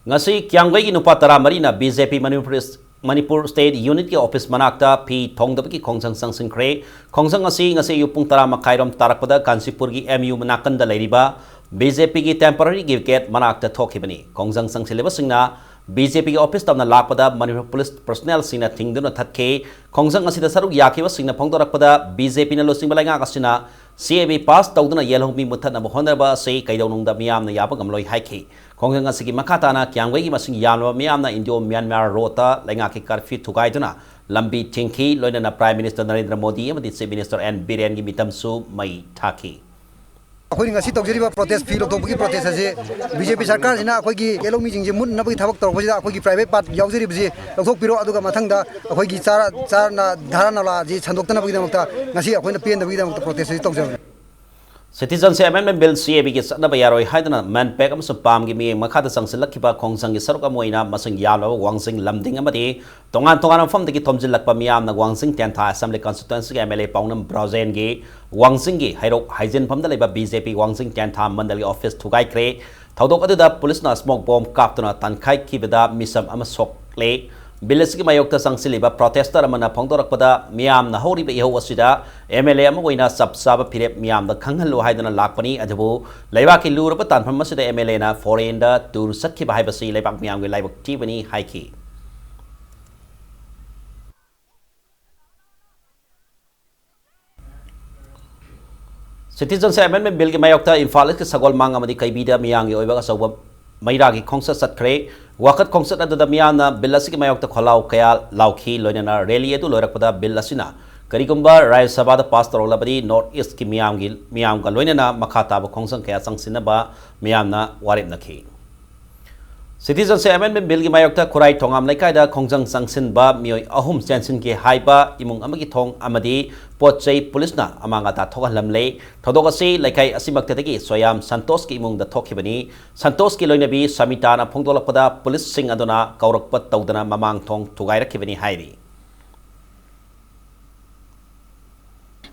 ꯉꯁꯤ ꯀ꯭ꯌꯥꯝꯒꯩꯒꯤ ꯅꯨꯄꯥ ꯇꯔꯥꯃꯔꯤꯅ ꯕꯤ ꯖꯦ ꯄꯤ ꯃꯅꯤꯄꯨꯔ, ꯃꯅꯤꯄꯨꯔ ꯁ꯭ꯇꯦꯠ ꯌꯨꯅꯤꯠꯀꯤ ꯑꯣꯐꯤꯁ ꯃꯅꯥꯛꯇ ꯐꯤ ꯊꯣꯡꯗꯕꯒꯤ ꯈꯣꯡꯖꯪ ꯆꯪꯁꯤꯟꯈ꯭ꯔꯦ꯫ ꯈꯣꯡꯖꯪ ꯑꯁꯤ ꯉꯁꯤ ꯑꯌꯨꯛ ꯄꯨꯡ ꯇꯔꯥ ꯃꯈꯥꯏꯔꯣꯝ ꯇꯥꯔꯛꯄꯗ ꯀꯥꯟꯆꯤꯄꯨꯔꯒꯤ ꯑꯦꯝ ꯌꯨ ꯅꯥꯀꯟꯗ ꯂꯩꯔꯤꯕ ꯕꯤ ꯖꯦ ꯄꯤꯒꯤ ꯇꯦꯝꯄꯔꯔꯤꯒꯤ ꯒꯦꯠ ꯃꯅꯥꯛꯇ ꯊꯣꯛꯈꯤꯕꯅꯤ꯫ ꯈꯣꯡꯖꯪ ꯆꯪꯁꯤꯜꯂꯤꯕꯁꯤꯡꯅ ꯕꯤ ꯖꯦ ꯄꯤꯒꯤ ꯑꯣꯐꯤꯁ ꯇꯝꯅ ꯂꯥꯛꯄꯗ ꯃꯅꯤꯄꯨꯔ ꯄꯨꯂꯤꯁ ꯄꯔꯁꯣꯅꯦꯜꯁꯤꯡꯅ ꯊꯤꯡꯗꯨꯅ ꯊꯠꯈꯤ꯫ ꯈꯣꯡꯖꯪ ꯑꯁꯤꯗ ꯁꯔꯨꯛ ꯌꯥꯈꯤꯕꯁꯤꯡꯅ ꯐꯣꯡꯗꯣꯔꯛꯄꯗ, ꯕꯤ ꯖꯦ ꯄꯤꯅ ꯂꯨꯆꯤꯡꯕ ꯂꯩꯉꯥꯛ ꯑꯁꯤꯅ ꯁꯤ ꯑꯦ ꯕꯤ ꯄꯥꯁ ꯇꯧꯗꯨꯅ ꯌꯦꯜꯍꯧꯃꯤ ꯃꯨꯠꯊꯠꯅꯕ ꯍꯣꯠꯅꯕ ꯑꯁꯤ ꯀꯩꯗꯧꯅꯨꯡꯗ ꯃꯤꯌꯥꯝꯅ ꯌꯥꯕ ꯉꯝꯂꯣꯏ ꯍꯥꯏꯈꯤ꯫ ꯈꯣꯡꯖꯪ ꯑꯁꯤꯒꯤ ꯃꯈꯥ ꯇꯥꯅ ꯀ꯭ꯌꯥꯝꯒꯩꯒꯤ ꯃꯁꯤꯡ ꯌꯥꯝꯂꯕ ꯃꯤꯌꯥꯝꯅ ꯏꯟꯗꯤꯌꯣ ꯃ꯭ꯌꯥꯟꯃꯥꯔ ꯔꯣꯗꯇ ꯂꯩꯉꯥꯛꯀꯤ ꯀꯔꯐ꯭ꯌꯨ ꯊꯨꯒꯥꯏꯗꯨꯅ ꯂꯝꯕꯤ ꯊꯤꯡꯈꯤ꯫ ꯂꯣꯏꯅꯅ ꯄ꯭ꯔꯥꯏꯝ ꯃꯤꯅꯤꯁꯇꯔ ꯅꯔꯦꯟꯗ꯭ꯔ ꯃꯣꯗꯤ ꯑꯃꯗꯤ ꯆꯤꯐ ꯃꯤꯅꯤꯁꯇꯔ ꯑꯦꯟ ꯕꯤꯔꯦꯟꯒꯤ ꯃꯤꯇꯝꯁꯨ ꯃꯩ ꯊꯥꯈꯤ꯫ ꯑꯩꯈꯣꯏꯅ ꯉꯁꯤ ꯇꯧꯖꯔꯤꯕ ꯄ꯭ꯔꯣꯇꯦꯁ, ꯐꯤ ꯂꯧꯊꯣꯛꯄꯒꯤ ꯄ꯭ꯔꯣꯇꯦꯁ ꯑꯁꯤ ꯕꯤ ꯖꯦ ꯄꯤ ꯁꯔꯀꯥꯔꯁꯤꯅ ꯑꯩꯈꯣꯏꯒꯤ ꯀꯦꯂꯧ ꯃꯤꯁꯤꯡꯁꯦ ꯃꯨꯠꯅꯕꯒꯤ ꯊꯕꯛ ꯇꯧꯔꯛꯄꯁꯤꯗ ꯑꯩꯈꯣꯏꯒꯤ ꯄ꯭ꯔꯥꯏꯚꯦꯠ ꯄꯥꯔꯠ ꯌꯥꯎꯖꯔꯤꯕꯁꯤ ꯂꯧꯊꯣꯛꯄꯤꯔꯣ, ꯑꯗꯨꯒ ꯃꯊꯪꯗ ꯑꯩꯈꯣꯏꯒꯤ ꯆꯥꯔ ꯆꯥꯔꯅ ꯙꯔꯥ ꯅꯥꯂꯥꯁꯤ ꯁꯟꯗꯣꯛꯇꯅꯕꯒꯤꯗꯃꯛꯇ ꯉꯁꯤ ꯑꯩꯈꯣꯏꯅ ꯄꯦꯟꯗꯕꯒꯤꯗꯃꯛꯇ ꯄ꯭ꯔꯣꯇꯦꯁ ꯑꯁꯤ ꯇꯧꯖꯕꯅꯤ꯫ Citizenship Amendment Bill, C A B ꯒꯤ ꯆꯠꯅꯕ ꯌꯥꯔꯣꯏ ꯍꯥꯏꯗꯨꯅ MANPAC ꯑꯃꯁꯨꯡ ꯄꯥꯝꯒꯤ ꯃꯤꯠꯌꯦꯡ ꯃꯈꯥꯗ ꯆꯪꯁꯤꯜꯂꯛꯈꯤꯕ ꯈꯣꯡꯖꯪꯒꯤ ꯁꯔꯨꯛ ꯑꯃ ꯑꯣꯏꯅ ꯃꯁꯤꯡ ꯌꯥꯝꯂꯕ ꯋꯥꯡꯖꯤꯡ ꯂꯝꯗꯤꯡ ꯑꯃꯗꯤ ꯇꯣꯉꯥꯟ ꯇꯣꯉꯥꯟꯕ ꯃꯐꯝꯗꯒꯤ ꯊꯣꯝꯖꯤꯜꯂꯛꯄ ꯃꯤꯌꯥꯝꯅ ꯋꯥꯡꯖꯤꯡ ꯇꯦꯟꯊꯥ Assembly Constituency ꯒꯤ M L A ꯄꯥꯎꯅꯝ ꯕ꯭ꯔꯣꯖꯦꯟꯒꯤ ꯋꯥꯡꯖꯤꯡꯒꯤ ꯍꯩꯔꯣꯛ ꯍꯥꯏꯖꯤꯟꯐꯝꯗ ꯂꯩꯕ B J P ꯋꯥꯡꯖꯤꯡ ꯇꯦꯟꯊꯥ ꯃꯟꯗꯜꯒꯤ ꯑꯣꯐꯤꯁ ꯊꯨꯒꯥꯏꯈ꯭ꯔꯦ꯫ ꯊꯧꯗꯣꯛ ꯑꯗꯨꯗ ꯄꯨꯂꯤꯁꯅ smoke bomb ꯀꯥꯞꯇꯨꯅ ꯇꯥꯟꯈꯥꯏꯈꯤꯕꯗ ꯃꯤꯁꯝ ꯑꯃ ꯁꯣꯛꯂꯦ꯫ Bill ꯑꯁꯤꯒꯤ ꯃꯥꯌꯣꯛꯇ ꯆꯪꯁꯤꯜꯂꯤꯕ protester ꯑꯃꯅ ꯐꯣꯡꯗꯣꯔꯛꯄꯗ, ꯃꯤꯌꯥꯝꯅ ꯍꯧꯔꯤꯕ ꯏꯍꯧ ꯑꯁꯤꯗ M L A ꯑꯃ ꯑꯣꯏꯅ ꯆꯞ ꯆꯥꯕ ꯐꯤꯔꯦꯞ ꯃꯤꯌꯥꯝꯗ ꯈꯪꯍꯜꯂꯨ ꯍꯥꯏꯗꯨꯅ ꯂꯥꯛꯄꯅꯤ, ꯑꯗꯨꯕꯨ ꯂꯩꯕꯥꯛꯀꯤ ꯂꯨꯔꯕ ꯇꯥꯟꯐꯝ ꯑꯁꯤꯗ M L A ꯅ foreign ꯗ tour ꯆꯠꯈꯤꯕ ꯍꯥꯏꯕꯁꯤ ꯂꯩꯕꯥꯛ ꯃꯤꯌꯥꯝꯒꯤ ꯂꯥꯏꯕꯛ ꯊꯤꯕꯅꯤ ꯍꯥꯏꯈꯤ꯫ Citizenship Amendment Bill ꯒꯤ ꯃꯥꯌꯣꯛꯇ ꯏꯝꯐꯥꯜ ꯏꯁꯀꯤ ꯁꯒꯣꯜ ꯃꯥꯡ ꯑꯃꯗꯤ ꯀꯩꯕꯤꯗ ꯃꯤꯌꯥꯝꯒꯤ ꯑꯣꯏꯕ ꯑꯆꯧꯕ ꯃꯩꯔꯥꯒꯤ ꯈꯣꯡꯆꯠ ꯆꯠꯈ꯭ꯔꯦ꯫ ꯋꯥꯀꯠ ꯈꯣꯡꯆꯠ ꯑꯗꯨꯗ ꯃꯤꯌꯥꯝꯅ Bill ꯑꯁꯤꯒꯤ ꯃꯥꯌꯣꯛꯇ ꯈꯣꯜꯂꯥꯎ ꯀꯌꯥ ꯂꯥꯎꯈꯤ꯫ ꯂꯣꯏꯅꯅ rally ꯑꯗꯨ ꯂꯣꯏꯔꯛꯄꯗ Bill ꯑꯁꯤꯅ ꯀꯔꯤꯒꯨꯝꯕ ꯔꯥꯖ꯭ꯌ ꯁꯚꯥꯗ pass ꯇꯧꯔꯛꯂꯕꯗꯤ North East ꯀꯤ ꯃꯤꯌꯥꯝꯒꯤ, ꯃꯤꯌꯥꯝꯒ ꯂꯣꯏꯅꯅ ꯃꯈꯥ ꯇꯥꯕ ꯈꯣꯡꯖꯪ ꯀꯌꯥ ꯆꯪꯁꯤꯟꯅꯕ ꯃꯤꯌꯥꯝꯅ ꯋꯥꯔꯦꯞꯅꯈꯤ꯫ Citizenship Amendment Bill ꯒꯤ ꯃꯥꯌꯣꯛꯇ ꯈꯨꯔꯥꯏ ꯊꯣꯉꯥꯝ ꯂꯩꯀꯥꯏꯗ ꯈꯣꯡꯖꯪ ꯆꯪꯁꯤꯟꯕ ꯃꯤꯑꯣꯏ ꯑꯍꯨꯝ ꯆꯦꯟꯁꯤꯟꯈꯤ ꯍꯥꯏꯕ ꯏꯃꯨꯡ ꯑꯃꯒꯤ ꯊꯣꯡ ꯑꯃꯗꯤ ꯄꯣꯠ ꯆꯩ ꯄꯨꯂꯤꯁꯅ ꯑꯃꯥꯡ ꯑꯇꯥ ꯊꯣꯛꯍꯜꯂꯝꯂꯦ꯫ ꯊꯧꯗꯣꯛ ꯑꯁꯤ ꯂꯩꯀꯥꯏ ꯑꯁꯤꯃꯛꯇꯗꯒꯤ ꯁꯣꯌꯥꯝ ꯁꯟꯇꯣꯁꯀꯤ ꯏꯃꯨꯡꯗ ꯊꯣꯛꯈꯤꯕꯅꯤ꯫ ꯁꯟꯇꯣꯁꯀꯤ ꯂꯣꯏꯅꯕꯤ ꯁꯃꯤꯇꯥꯅ ꯐꯣꯡꯗꯣꯛꯂꯛꯄꯗ ꯄꯨꯂꯤꯁꯁꯤꯡ ꯑꯗꯨꯅ ꯀꯧꯔꯛꯄ ꯇꯧꯗꯅ ꯃꯃꯥꯡ ꯊꯣꯡ ꯊꯨꯒꯥꯏꯔꯛꯈꯤꯕꯅꯤ ꯍꯥꯏꯔꯤ꯫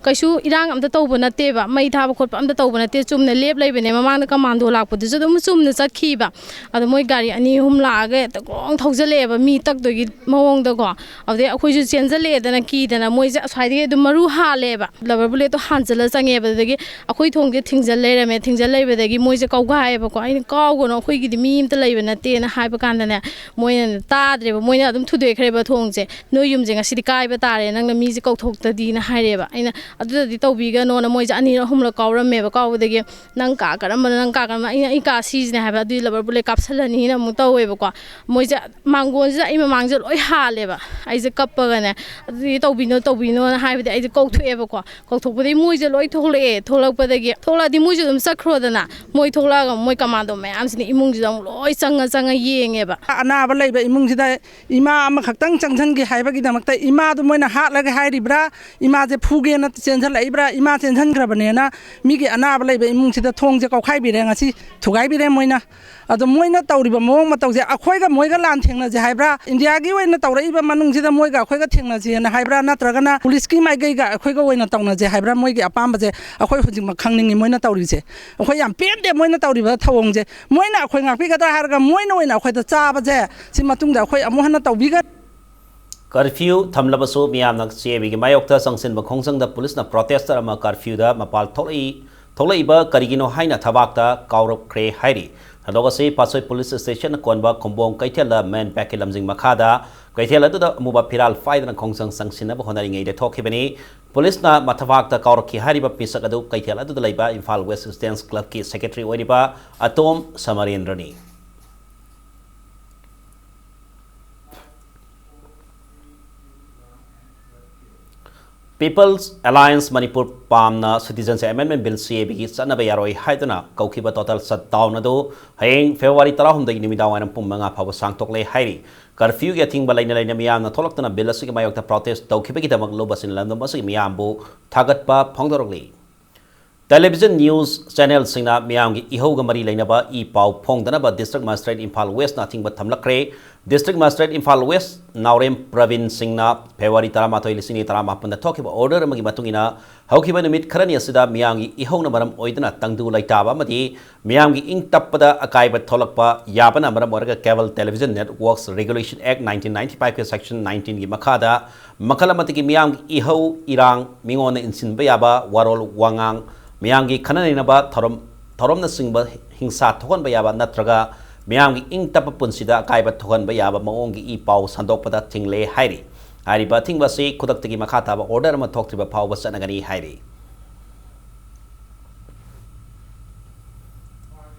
ꯀꯩꯁꯨ ꯏꯔꯥꯡ ꯑꯝꯇ ꯇꯧꯕ ꯅꯠꯇꯦꯕ, ꯃꯩ ꯊꯥꯕ ꯈꯣꯠꯄ ꯑꯝꯇ ꯇꯧꯕ ꯅꯠꯇꯦ, ꯆꯨꯝꯅ ꯂꯦꯞ ꯂꯩꯕꯅꯦ꯫ ꯃꯃꯥꯡꯗ ꯀꯃꯥꯟꯗꯣ ꯂꯥꯛꯄꯗꯨꯁꯨ ꯑꯗꯨꯝ ꯆꯨꯝꯅ ꯆꯠꯈꯤꯕ꯫ ꯑꯗꯣ ꯃꯣꯏ ꯒꯥꯔꯤ ꯑꯅꯤ ꯑꯍꯨꯝ ꯂꯥꯛꯑꯒ ꯍꯦꯛꯇ ꯒ꯭ꯔꯣꯡ ꯊꯧꯖꯜꯂꯛꯑꯦꯕ, ꯃꯤ ꯇꯛꯇꯣꯏꯒꯤ ꯃꯑꯣꯡꯗꯀꯣ꯫ ꯑꯗꯨꯗꯩ ꯑꯩꯈꯣꯏꯁꯨ ꯆꯦꯟꯖꯜꯂꯛꯑꯦꯗꯅ ꯀꯤꯗꯅ, ꯃꯣꯏꯁꯦ ꯑꯁ꯭ꯋꯥꯏꯗꯒꯤ ꯑꯗꯨꯝ ꯃꯔꯨ ꯍꯥꯜꯂꯦꯕ, rubber bullet ꯇꯣ ꯍꯥꯟꯖꯜꯂ ꯆꯪꯉꯦꯕ꯫ ꯑꯗꯨꯗꯒꯤ ꯑꯩꯈꯣꯏ ꯊꯣꯡꯁꯦ ꯊꯤꯡꯖꯜ ꯂꯩꯔꯝꯃꯦ꯫ ꯊꯤꯡꯖꯜ ꯂꯩꯕꯗꯒꯤ ꯃꯣꯏꯁꯦ ꯀꯧꯒꯥꯏꯌꯦꯕꯀꯣ꯫ ꯑꯩꯅ, "ꯀꯥꯎꯒꯅꯣ, ꯑꯩꯈꯣꯏꯒꯤꯗꯤ ꯃꯤ ꯑꯝꯇ ꯂꯩꯕ ꯅꯠꯇꯦꯅ" ꯍꯥꯏꯕ ꯀꯥꯟꯗꯅꯦ, ꯃꯣꯏꯅ ꯇꯥꯗ꯭ꯔꯦꯕ, ꯃꯣꯏꯅ ꯑꯗꯨꯝ ꯊꯨꯗꯦꯛꯈ꯭ꯔꯦꯕ ꯊꯣꯡꯁꯦ꯫ "ꯅꯣꯏ ꯌꯨꯝꯁꯦ ꯉꯁꯤꯗꯤ ꯀꯥꯏꯕ ꯇꯥꯔꯦ, ꯅꯪꯅ ꯃꯤꯁꯦ ꯀꯧꯊꯣꯛꯇꯗꯤꯅ" ꯍꯥꯏꯔꯦꯕ꯫ ꯑꯩꯅ, ꯑꯗꯨꯗꯗꯤ ꯇꯧꯕꯤꯒꯅꯣꯅ ꯃꯣꯏꯁꯦ ꯑꯅꯤꯔꯛ ꯑꯍꯨꯝꯂꯛ ꯀꯥꯎꯔꯝꯃꯦꯕ꯫ ꯀꯥꯎꯕꯗꯒꯤ "ꯅꯪ ꯀꯥ ꯀꯔꯝꯕꯅꯣ, ꯅꯪ ꯀꯥ ꯀꯔꯝꯕ?" "ꯑꯩꯅ ꯑꯩ ꯀꯥ ꯁꯤꯁꯤꯅꯦ" ꯍꯥꯏꯕ꯫ "ꯑꯗꯨꯗꯤ ꯂꯕꯔ ꯕꯨꯂꯦꯠ ꯀꯥꯞꯁꯜꯂꯅꯤꯅ" ꯑꯃꯨꯛ ꯇꯧꯋꯦꯕꯀꯣ꯫ ꯃꯣꯏꯁꯦ ꯃꯥꯡꯒꯣꯟꯁꯤꯗ ꯑꯩ ꯃꯃꯥꯡꯁꯦ ꯂꯣꯏ ꯍꯥꯜꯂꯦꯕ꯫ ꯑꯩꯁꯦ ꯀꯞꯄꯒꯅꯦ, "ꯑꯗꯨꯗꯤ ꯇꯧꯕꯤꯅꯣ, ꯇꯧꯕꯤꯅꯣꯅ" ꯍꯥꯏꯕꯗꯤ ꯑꯩꯁꯦ ꯀꯧꯊꯣꯛꯑꯦꯕꯀꯣ꯫ ꯀꯧꯊꯣꯛꯄꯗꯒꯤ ꯃꯣꯏꯁꯦ ꯂꯣꯏ ꯊꯣꯛꯂꯛꯑꯦ꯫ ꯊꯣꯛꯂꯛꯄꯗꯒꯤ, ꯊꯣꯛꯂꯛꯑꯗꯤ ꯃꯣꯏꯁꯨ ꯑꯗꯨꯝ ꯆꯠꯈ꯭ꯔꯣꯗꯅ꯫ ꯃꯣꯏ ꯊꯣꯛꯂꯛꯑꯒ ꯃꯣꯏ ꯀꯃꯥꯟꯗꯣ ꯃꯌꯥꯝꯁꯤꯅ ꯏꯃꯨꯡꯁꯤꯗ ꯑꯃꯨꯛ ꯂꯣꯏ ꯆꯪꯉ ꯆꯪꯉ ꯌꯦꯡꯉꯦꯕ꯫ ꯑꯅꯥꯕ ꯂꯩꯕ ꯏꯃꯨꯡꯁꯤꯗ ꯏꯃꯥ ꯑꯃꯈꯛꯇꯪ ꯆꯪꯁꯤꯟꯒꯦ ꯍꯥꯏꯕꯒꯤꯗꯃꯛꯇ ꯏꯃꯥꯗꯨ ꯃꯣꯏꯅ ꯍꯥꯠꯂꯒꯦ ꯍꯥꯏꯔꯤꯕ꯭ꯔꯥ, ꯏꯃꯥꯁꯦ ꯐꯨꯒꯦꯅ ꯆꯦꯟꯁꯤꯜꯂꯛꯏꯕ꯭ꯔꯥ, ꯏꯃꯥ ꯆꯦꯟꯁꯤꯟꯈ꯭ꯔꯕꯅꯦꯅ ꯃꯤꯒꯤ ꯑꯅꯥꯕ ꯂꯩꯕ ꯏꯃꯨꯡꯁꯤꯗ ꯊꯣꯡꯁꯦ ꯀꯧꯈꯥꯏꯕꯤꯔꯦ, ꯉꯁꯤ ꯊꯨꯒꯥꯏꯕꯤꯔꯦ ꯃꯣꯏꯅ꯫ ꯑꯗꯣ ꯃꯣꯏꯅ ꯇꯧꯔꯤꯕ ꯃꯑꯣꯡ ꯃꯇꯧꯁꯦ ꯑꯩꯈꯣꯏꯒ ꯃꯣꯏꯒ ꯂꯥꯟ ꯊꯦꯡꯅꯁꯦ ꯍꯥꯏꯕ꯭ꯔꯥ, ꯏꯟꯗꯤꯌꯥꯒꯤ ꯑꯣꯏꯅ ꯇꯧꯔꯛꯏꯕ ꯃꯅꯨꯡꯁꯤꯗ ꯃꯣꯏꯒ ꯑꯩꯈꯣꯏꯒ ꯊꯦꯡꯅꯁꯦꯅ ꯍꯥꯏꯕ꯭ꯔꯥ, ꯅꯠꯇ꯭ꯔꯒꯅ ꯄꯨꯂꯤꯁꯀꯤ ꯃꯥꯏꯀꯩꯒ ꯑꯩꯈꯣꯏꯒ ꯑꯣꯏꯅ ꯇꯧꯅꯁꯦ ꯍꯥꯏꯕ꯭ꯔꯥ, ꯃꯣꯏꯒꯤ ꯑꯄꯥꯝꯕꯁꯦ ꯑꯩꯈꯣꯏ ꯍꯧꯖꯤꯛꯃꯛ ꯈꯪꯅꯤꯡꯉꯤ ꯃꯣꯏꯅ ꯇꯧꯔꯤꯁꯦ꯫ ꯑꯩꯈꯣꯏ ꯌꯥꯝ ꯄꯦꯟꯗꯦ ꯃꯣꯏꯅ ꯇꯧꯔꯤꯕ ꯊꯧꯑꯣꯡꯁꯦ꯫ ꯃꯣꯏꯅ ꯑꯩꯈꯣꯏ ꯉꯥꯛꯄꯤꯒꯗ꯭ꯔꯥ ꯍꯥꯏꯔꯒ ꯃꯣꯏꯅ ꯑꯣꯏꯅ ꯑꯩꯈꯣꯏꯗ ꯆꯥꯕꯁꯦ ꯁꯤ ꯃꯇꯨꯡꯗ ꯑꯩꯈꯣꯏ ꯑꯃꯨꯛ ꯍꯟꯅ ꯇꯧꯕꯤꯒꯅꯤ꯫ ꯀꯔꯐ꯭ꯌꯨ ꯊꯝꯂꯕꯁꯨ ꯃꯤꯌꯥꯝꯅ ꯁꯤ ꯑꯦ ꯕꯤꯒꯤ ꯃꯥꯌꯣꯛꯇ ꯆꯪꯁꯤꯟꯕ ꯈꯣꯡꯖꯪꯗ ꯄꯨꯂꯤꯁꯅ ꯄ꯭ꯔꯣꯇꯦꯁꯇꯔ ꯑꯃ ꯀꯔꯐ꯭ꯌꯨꯗ ꯃꯄꯥꯜ ꯊꯣꯛꯂꯛꯏ, ꯊꯣꯛꯂꯛꯏꯕ ꯀꯔꯤꯒꯤꯅꯣ ꯍꯥꯏꯅ ꯊꯕꯥꯛꯇ ꯀꯥꯎꯔꯛꯈ꯭ꯔꯦ ꯍꯥꯏꯔꯤ꯫ ꯊꯧꯗꯣꯛ ꯑꯁꯤ ꯄꯥꯠꯁꯣꯏ ꯄꯨꯂꯤꯁ ꯁ꯭ꯇꯦꯁꯟꯅ ꯀꯣꯟꯕ ꯈꯨꯝꯕꯣꯡ ꯀꯩꯊꯦꯜꯗ ꯃꯦꯟ ꯕꯦꯛꯀꯤ ꯂꯝꯖꯤꯡ ꯃꯈꯥꯗ ꯀꯩꯊꯦꯜ ꯑꯗꯨꯗ ꯑꯃꯨꯕ ꯐꯤꯔꯥꯜ ꯄꯥꯏꯗꯨꯅ ꯈꯣꯡꯖꯪ ꯆꯪꯁꯤꯟꯅꯕ ꯍꯣꯠꯅꯔꯤꯉꯩꯗ ꯊꯣꯛꯈꯤꯕꯅꯤ꯫ ꯄꯨꯂꯤꯁꯅ ꯃꯊꯕꯥꯛꯇ ꯀꯥꯎꯔꯛꯈꯤ ꯍꯥꯏꯔꯤꯕ ꯃꯤꯁꯛ ꯑꯗꯨ ꯀꯩꯊꯦꯜ ꯑꯗꯨꯗ ꯂꯩꯕ ꯏꯝꯐꯥꯜ ꯋꯦꯁ ꯏꯁꯇꯨꯗꯦꯟꯠꯁ ꯀ꯭ꯂꯕꯀꯤ ꯁꯦꯀ꯭ꯔꯦꯇꯔꯤ ꯑꯣꯏꯔꯤꯕ ꯑꯇꯣꯝ ꯁꯃꯔꯦꯟꯗ꯭ꯔꯅꯤ꯫ ꯄꯤꯄꯜꯁ ꯑꯦꯂꯥꯏꯟꯁ ꯃꯅꯤꯄꯨꯔ, ꯄꯥꯝꯅ ꯁꯤꯇꯤꯖꯦꯟꯁꯤꯞ ꯑꯦꯃꯦꯟꯗꯃꯦꯟ ꯕꯤꯜ, ꯁꯤ ꯑꯦ ꯕꯤꯒꯤ ꯆꯠꯅꯕ ꯌꯥꯔꯣꯏ ꯍꯥꯏꯗꯨꯅ ꯀꯧꯈꯤꯕ ꯇꯣꯇꯦꯜ ꯁꯠꯗꯥꯎꯟ ꯑꯗꯨ ꯍꯌꯦꯡ ꯐꯦꯕ꯭ꯔꯨꯋꯥꯔꯤ ꯇꯔꯥꯍꯨꯝꯗꯣꯏꯒꯤ ꯅꯨꯃꯤꯗꯥꯡꯋꯥꯏꯔꯝ ꯄꯨꯡ ꯃꯉꯥ ꯐꯥꯎꯕ ꯁꯥꯡꯗꯣꯛꯂꯦ ꯍꯥꯏꯔꯤ꯫ ꯀꯔꯐ꯭ꯌꯨꯒꯤ ꯑꯊꯤꯡꯕ ꯂꯩꯅ ꯂꯩꯅ ꯃꯤꯌꯥꯝꯅ ꯊꯣꯛꯂꯛꯇꯨꯅ ꯕꯤꯜ ꯑꯁꯤꯒꯤ ꯃꯥꯌꯣꯛꯇ ꯄ꯭ꯔꯣꯇꯦꯁ ꯇꯧꯈꯤꯕꯒꯤꯗꯃꯛ ꯂꯧꯕꯁꯤꯡ ꯂꯝꯗꯝ ꯑꯁꯤꯒꯤ ꯃꯤꯌꯥꯝꯕꯨ ꯊꯥꯒꯠꯄ ꯐꯣꯡꯗꯣꯔꯛꯂꯤ꯫ ꯇꯦꯂꯤꯚꯤꯖꯟ ꯅ꯭ꯌꯨꯁ ꯆꯦꯅꯦꯜꯁꯤꯡꯅ ꯃꯤꯌꯥꯝꯒꯤ ꯏꯍꯧꯒ ꯃꯔꯤ ꯂꯩꯅꯕ ꯏ ꯄꯥꯎ ꯐꯣꯡꯗꯅꯕ ꯗꯤꯁꯇ꯭ꯔꯤꯛ ꯃꯦꯖꯤꯁꯇ꯭ꯔꯦꯠ ꯏꯝꯐꯥꯜ ꯋꯦꯁꯅ ꯑꯊꯤꯡꯕ ꯊꯝꯂꯛꯈ꯭ꯔꯦ꯫ ꯗꯤꯁꯇ꯭ꯔꯤꯛ ꯃꯦꯖꯤꯁꯇ꯭ꯔꯦꯠ ꯏꯝꯐꯥꯜ ꯋꯦꯁ ꯅꯥꯎꯔꯦꯝ ꯄ꯭ꯔꯕꯤꯟ ꯁꯤꯡꯅ ꯐꯦꯕ꯭ꯔꯨꯋꯥꯔꯤ ꯇꯔꯥꯃꯥꯊꯣꯏ, ꯂꯤꯁꯤꯡ ꯑꯅꯤ ꯇꯔꯥꯃꯥꯄꯟꯗ ꯊꯣꯛꯈꯤꯕ ꯑꯣꯔꯗꯔ ꯑꯃꯒꯤ ꯃꯇꯨꯡ ꯏꯟꯅ ꯍꯧꯈꯤꯕ ꯅꯨꯃꯤꯠ ꯈꯔꯅꯤ ꯑꯁꯤꯗ ꯃꯤꯌꯥꯝꯒꯤ ꯏꯍꯧꯅ ꯃꯔꯝ ꯑꯣꯏꯗꯨꯅ ꯇꯪꯗꯨ ꯂꯩꯇꯥꯕ ꯑꯃꯗꯤ ꯃꯤꯌꯥꯝꯒꯤ ꯏꯪ ꯇꯞꯄꯗ ꯑꯀꯥꯏꯕ ꯊꯣꯛꯂꯛꯄ ꯌꯥꯕꯅ ꯃꯔꯝ ꯑꯣꯏꯔꯒ Cable Television Networks Regulation Act nineteen ninety five ꯀꯤ section nineteenꯒꯤ ꯃꯈꯥꯗ ꯃꯈꯜ ꯑꯃꯠꯇꯒꯤ ꯃꯤꯌꯥꯝꯒꯤ ꯏꯍꯧ ꯏꯔꯥꯡ, ꯃꯤꯉꯣꯟꯗ ꯏꯟꯁꯤꯟꯕ ꯌꯥꯕ ꯋꯥꯔꯣꯜ ꯋꯥꯉꯥꯡ, ꯃꯤꯌꯥꯝꯒꯤ ꯈꯟꯅ ꯅꯩꯅꯕ ꯊꯧꯔꯝ, ꯊꯧꯔꯝꯅꯆꯤꯡꯕ ꯍꯤꯡꯁꯥ ꯊꯣꯛꯍꯟꯕ ꯌꯥꯕ ꯅꯠꯇ꯭ꯔꯒ ꯃꯤꯌꯥꯝꯒꯤ ꯏꯪ ꯇꯞꯄ ꯄꯨꯟꯁꯤꯗ ꯑꯀꯥꯏꯕ ꯊꯣꯛꯍꯟꯕ ꯌꯥꯕ ꯃꯑꯣꯡꯒꯤ ꯏ ꯄꯥꯎ ꯁꯟꯗꯣꯛꯄꯗ ꯊꯤꯡꯂꯦ ꯍꯥꯏꯔꯤ꯫ ꯍꯥꯏꯔꯤꯕ ꯑꯊꯤꯡꯕ ꯑꯁꯤ ꯈꯨꯗꯛꯇꯒꯤ ꯃꯈꯥ ꯇꯥꯕ order ꯑꯃ ꯊꯣꯛꯇ꯭ꯔꯤꯕ ꯐꯥꯎꯕ ꯆꯠꯅꯒꯅꯤ ꯍꯥꯏꯔꯤ꯫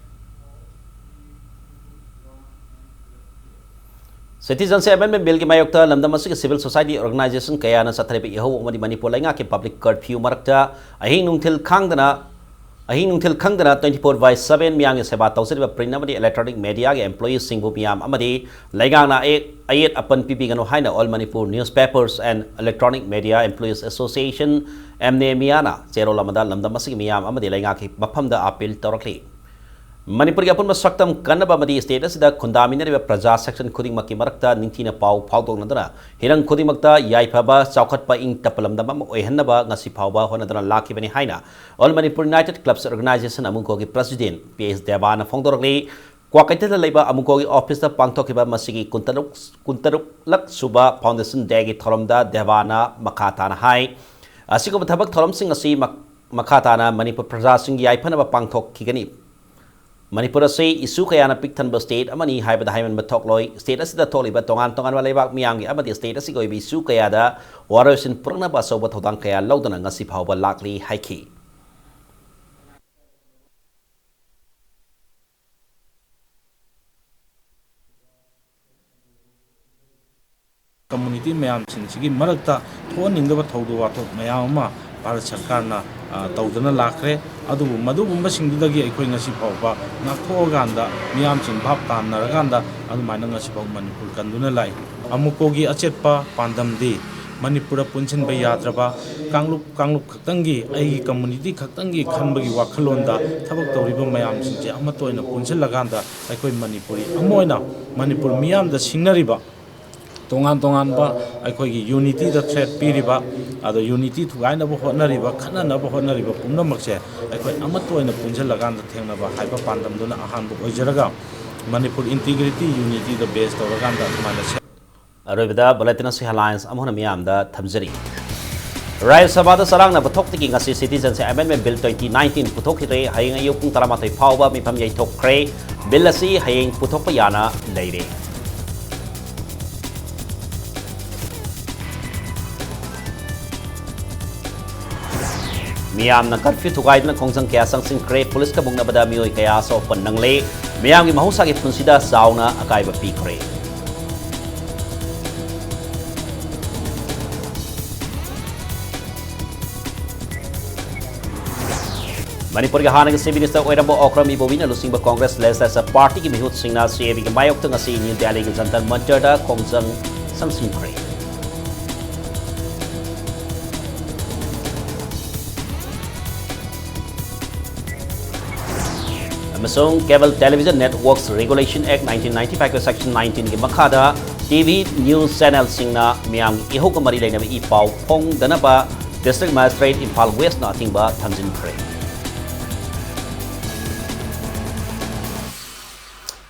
Citizenship Amendment Billꯒꯤ ꯃꯥꯌꯣꯛꯇ ꯂꯝꯗꯝ ꯑꯁꯤꯒꯤ civil society organization ꯀꯌꯥꯅ ꯆꯠꯊꯔꯤꯕ ꯏꯍꯧ ꯑꯃꯗꯤ ꯃꯅꯤꯄꯨꯔ ꯂꯩꯉꯥꯛꯀꯤ public curfew ꯃꯔꯛꯇ ꯑꯍꯤꯡ ꯅꯨꯡꯊꯤꯜ ꯈꯥꯡꯗꯅ, ꯑꯍꯤꯡ ꯅꯨꯡꯊꯤꯜ ꯈꯪꯗꯅ twenty four by seven ꯃꯤꯌꯥꯝꯒꯤ ꯁꯦꯕꯥ ꯇꯧꯖꯔꯤꯕ print ꯑꯃꯗꯤ electronic mediaꯒꯤ employeeꯁꯤꯡꯕꯨ ꯃꯤꯌꯥꯝ ꯑꯃꯗꯤ ꯂꯩꯉꯥꯛꯅ ꯑꯌꯦꯠ, ꯑꯌꯦꯠ ꯑꯄꯟ ꯄꯤꯕꯤꯒꯅꯨ ꯍꯥꯏꯅ All Manipur Newspapers and Electronic Media Employees Association, MNEMEA ꯅ ꯆꯦꯔꯣꯜ ꯑꯃꯗ ꯂꯝꯗꯝ ꯑꯁꯤꯒꯤ ꯃꯤꯌꯥꯝ ꯑꯃꯗꯤ ꯂꯩꯉꯥꯛꯀꯤ ꯃꯐꯝꯗ appeal ꯇꯧꯔꯛꯂꯤ꯫ ꯃꯅꯤꯄꯨꯔꯒꯤ ꯑꯄꯨꯟꯕ ꯁꯛꯇꯝ ꯀꯟꯅꯕ ꯑꯃꯗꯤ state ꯑꯁꯤꯗ ꯈꯨꯟꯗꯥꯃꯤꯟꯅꯔꯤꯕ ꯄ꯭ꯔꯖꯥ section ꯈꯨꯗꯤꯡꯃꯛꯀꯤ ꯃꯔꯛꯇ ꯅꯤꯡꯊꯤꯅ ꯄꯥꯎ ꯐꯥꯎꯗꯣꯛꯅꯗꯨꯅ ꯍꯤꯔꯝ ꯈꯨꯗꯤꯡꯃꯛꯇ ꯌꯥꯏꯐꯕ, ꯆꯥꯎꯈꯠꯄ, ꯏꯪ ꯇꯞꯄ ꯂꯝꯗꯝ ꯑꯃ ꯑꯣꯏꯍꯟꯅꯕ ꯉꯁꯤ ꯐꯥꯎꯕ ꯍꯣꯠꯅꯗꯨꯅ ꯂꯥꯛꯈꯤꯕꯅꯤ ꯍꯥꯏꯅ All Manipur United Clubs Organization, ꯑꯃꯨꯀꯣꯒꯤ president P S ꯗꯦꯕꯥꯅ ꯐꯣꯡꯗꯣꯔꯛꯂꯤ꯫ ꯀ꯭ꯋꯥꯀꯩꯊꯦꯜꯗ ꯂꯩꯕ ꯑꯃꯨꯀꯣꯒꯤ officeꯇ ꯄꯥꯡꯊꯣꯛꯈꯤꯕ ꯃꯁꯤꯒꯤ ꯀꯨꯟꯇꯔꯨꯛ, ꯀꯨꯟꯇꯔꯨꯛꯂꯛ ꯁꯨꯕ foundation dayꯒꯤ ꯊꯧꯔꯝꯗ ꯗꯦꯕꯥꯅ ꯃꯈꯥ ꯇꯥꯅ ꯍꯥꯏ, ꯑꯁꯤꯒꯨꯝꯕ ꯊꯕꯛ ꯊꯧꯔꯝꯁꯤꯡ ꯑꯁꯤ ꯃꯛ-, ꯃꯈꯥ ꯇꯥꯅ ꯃꯅꯤꯄꯨꯔ ꯄ꯭ꯔꯖꯥꯁꯤꯡꯒꯤ ꯌꯥꯏꯐꯅꯕ ꯄꯥꯡꯊꯣꯛꯈꯤꯒꯅꯤ꯫ ꯃꯅꯤꯄꯨꯔ ꯑꯁꯤ issue ꯀꯌꯥꯅ ꯄꯤꯛ ꯊꯟꯕ state ꯑꯃꯅꯤ ꯍꯥꯏꯕꯗ ꯍꯥꯏꯃꯟꯕ ꯊꯣꯛꯂꯣꯏ꯫ State ꯑꯁꯤꯗ ꯊꯣꯛꯂꯤꯕ ꯇꯣꯉꯥꯟ ꯇꯣꯉꯥꯟꯕ ꯂꯩꯕꯥꯛ ꯃꯤꯌꯥꯝꯒꯤ ꯑꯃꯗꯤ state ꯑꯁꯤꯒꯤ ꯑꯣꯏꯕ issue ꯀꯌꯥꯗ ꯋꯥꯔꯣꯏꯁꯤꯟ ꯄꯨꯔꯛꯅꯕ ꯑꯆꯧꯕ ꯊꯧꯗꯥꯡ ꯀꯌꯥ ꯂꯧꯗꯨꯅ ꯉꯁꯤ ꯐꯥꯎꯕ ꯂꯥꯛꯂꯤ ꯍꯥꯏꯈꯤ꯫ Community ꯃꯌꯥꯝꯁꯤꯡꯁꯤꯒꯤ ꯃꯔꯛꯇ ꯊꯣꯛꯍꯟꯅꯤꯡꯗꯕ ꯊꯧꯗꯣꯛ ꯋꯥꯊꯣꯛ ꯃꯌꯥꯝ ꯑꯃ ꯚꯥꯔꯠ ꯁꯔꯀꯥꯔꯅ, ꯑ, ꯇꯧꯗꯨꯅ ꯂꯥꯛꯈ꯭ꯔꯦ꯫ ꯑꯗꯨꯕꯨ ꯃꯗꯨꯒꯨꯝꯕꯁꯤꯡꯗꯨꯗꯒꯤ ꯑꯩꯈꯣꯏ ꯉꯁꯤ ꯐꯥꯎꯕ ꯉꯥꯛꯊꯣꯛꯑꯀꯥꯟꯗ ꯃꯤꯌꯥꯝꯁꯤꯡ ꯚꯥꯞ ꯇꯥꯟꯅꯔꯀꯥꯟꯗ ꯑꯗꯨꯃꯥꯏꯅ ꯉꯁꯤ ꯐꯥꯎ ꯃꯅꯤꯄꯨꯔ ꯀꯟꯗꯨꯅ ꯂꯥꯛꯏ꯫ ꯑꯃꯨꯀꯣꯒꯤ ꯑꯆꯦꯠꯄ ꯄꯥꯟꯗꯝꯗꯤ ꯃꯅꯤꯄꯨꯔ ꯄꯨꯟꯁꯤꯟꯕ ꯌꯥꯗ꯭ꯔꯕ, ꯀꯥꯡꯂꯨꯞ, ꯀꯥꯡꯂꯨꯞ ꯈꯛꯇꯪꯒꯤ, ꯑꯩꯒꯤ community ꯈꯛꯇꯪꯒꯤ ꯈꯟꯕꯒꯤ ꯋꯥꯈꯜꯂꯣꯟꯗ ꯊꯕꯛ ꯇꯧꯔꯤꯕ ꯃꯌꯥꯝꯁꯤꯡꯁꯦ ꯑꯃꯠꯇ ꯑꯣꯏꯅ ꯄꯨꯟꯁꯤꯜꯂꯀꯥꯟꯗ ꯑꯩꯈꯣꯏ ꯃꯅꯤꯄꯨꯔꯤ ꯑꯃ ꯑꯣꯏꯅ ꯃꯅꯤꯄꯨꯔ ꯃꯤꯌꯥꯝꯗ ꯁꯤꯡꯅꯔꯤꯕ ꯇꯣꯉꯥꯟ ꯇꯣꯉꯥꯟꯕ ꯑꯩꯈꯣꯏꯒꯤ unityꯗ threat ꯄꯤꯔꯤꯕ, ꯑꯗꯣ unity ꯊꯨꯒꯥꯏꯅꯕ ꯍꯣꯠꯅꯔꯤꯕ, ꯈꯠꯅꯅꯕ ꯍꯣꯠꯅꯔꯤꯕ ꯄꯨꯝꯅꯃꯛꯁꯦ ꯑꯩꯈꯣꯏ ꯑꯃꯠꯇ ꯑꯣꯏꯅ ꯄꯨꯟꯁꯤꯜꯂꯀꯥꯟꯗ ꯊꯦꯡꯅꯕ ꯍꯥꯏꯕ ꯄꯥꯟꯗꯝꯗꯨꯅ ꯑꯍꯥꯟꯕ ꯑꯣꯏꯖꯔꯒ ꯃꯅꯤꯄꯨꯔ integrity, unityꯗ base ꯇꯧꯔꯀꯥꯟꯗ ꯑꯗꯨꯃꯥꯏꯅ ꯁꯦꯝ- ꯑꯔꯣꯏꯕꯗ bulletin ꯑꯁꯤ headlines ꯑꯃꯨꯛ ꯍꯟꯅ ꯃꯤꯌꯥꯝꯗ ꯊꯝꯖꯔꯤ꯫ ꯔꯥꯖ꯭ꯌ ꯁꯚꯥꯗ ꯆꯔꯥꯡꯅꯕ ꯊꯣꯛꯇꯒꯤ ꯉꯁꯤ Citizenship Amendment Bill twenty nineteen ꯄꯨꯊꯣꯛꯈꯤꯗ꯭ꯔꯦ꯫ ꯍꯌꯦꯡ ꯑꯌꯨꯛ ꯄꯨꯡ ꯇꯔꯥꯃꯥꯊꯣꯏ ꯐꯥꯎꯕ ꯃꯤꯐꯝ ꯌꯩꯊꯣꯛꯈ꯭ꯔꯦ꯫ Bill ꯑꯁꯤ ꯍꯌꯦꯡ ꯄꯨꯊꯣꯛꯄ ꯌꯥꯅ ꯂꯩꯔꯦ꯫ ꯃꯤꯌꯥꯝꯅ ꯀꯔꯐ꯭ꯌꯨ ꯊꯨꯒꯥꯏꯗꯨꯅ ꯈꯣꯡꯖꯪ ꯀꯌꯥ ꯆꯪꯁꯤꯟꯈ꯭ꯔꯦ꯫ ꯄꯨꯂꯤꯁꯀ ꯃꯨꯛꯅꯕꯗ ꯃꯤꯑꯣꯏ ꯀꯌꯥ ꯑꯁꯣꯛ ꯑꯄꯟ ꯅꯪꯂꯦ꯫ ꯃꯤꯌꯥꯝꯒꯤ ꯃꯍꯧꯁꯥꯒꯤ ꯄꯨꯟꯁꯤꯗ ꯆꯥꯎꯅ ꯑꯀꯥꯏꯕ ꯄꯤꯈ꯭ꯔꯦ꯫ ꯃꯅꯤꯄꯨꯔꯒꯤ ꯍꯥꯟꯅꯒꯤ ꯆꯤꯐ ꯃꯤꯅꯤꯁꯇꯔ ꯑꯣꯏꯔꯝꯕ ꯑꯣꯀ꯭ꯔꯝ ꯏꯕꯣꯕꯤꯅ ꯂꯨꯆꯤꯡꯕ ꯀꯣꯡꯒ꯭ꯔꯦꯁ ꯂꯦꯖꯤꯁꯂꯦꯆꯔ ꯄꯥꯔꯇꯤꯒꯤ ꯃꯤꯍꯨꯠꯁꯤꯡꯅ ꯁꯤ ꯑꯦ ꯕꯤꯒꯤ ꯃꯥꯌꯣꯛꯇ ꯉꯁꯤ ꯅ꯭ꯌꯨ ꯗꯦꯜꯂꯤꯒꯤ ꯖꯟꯇꯔ ꯃꯟꯇꯔꯗ ꯈꯣꯡꯖꯪ ꯆꯪꯁꯤꯟꯈ꯭ꯔꯦ꯫ ꯑꯃꯁꯨꯡ Cable Television Networks Regulation Act nineteen ninety-five section nineteenꯒꯤ ꯃꯈꯥꯗ ꯇꯤ ꯚꯤ news channelꯁꯤꯡꯅ ꯃꯤꯌꯥꯝꯒꯤ ꯏꯍꯧꯒ ꯃꯔꯤ ꯂꯩꯅꯕ ꯏ ꯄꯥꯎ ꯐꯣꯡꯗꯅꯕ District Magistrate ꯏꯝꯐꯥꯜ Westꯅ ꯑꯊꯤꯡꯕ ꯊꯝꯖꯤꯟꯈ꯭ꯔꯦ꯫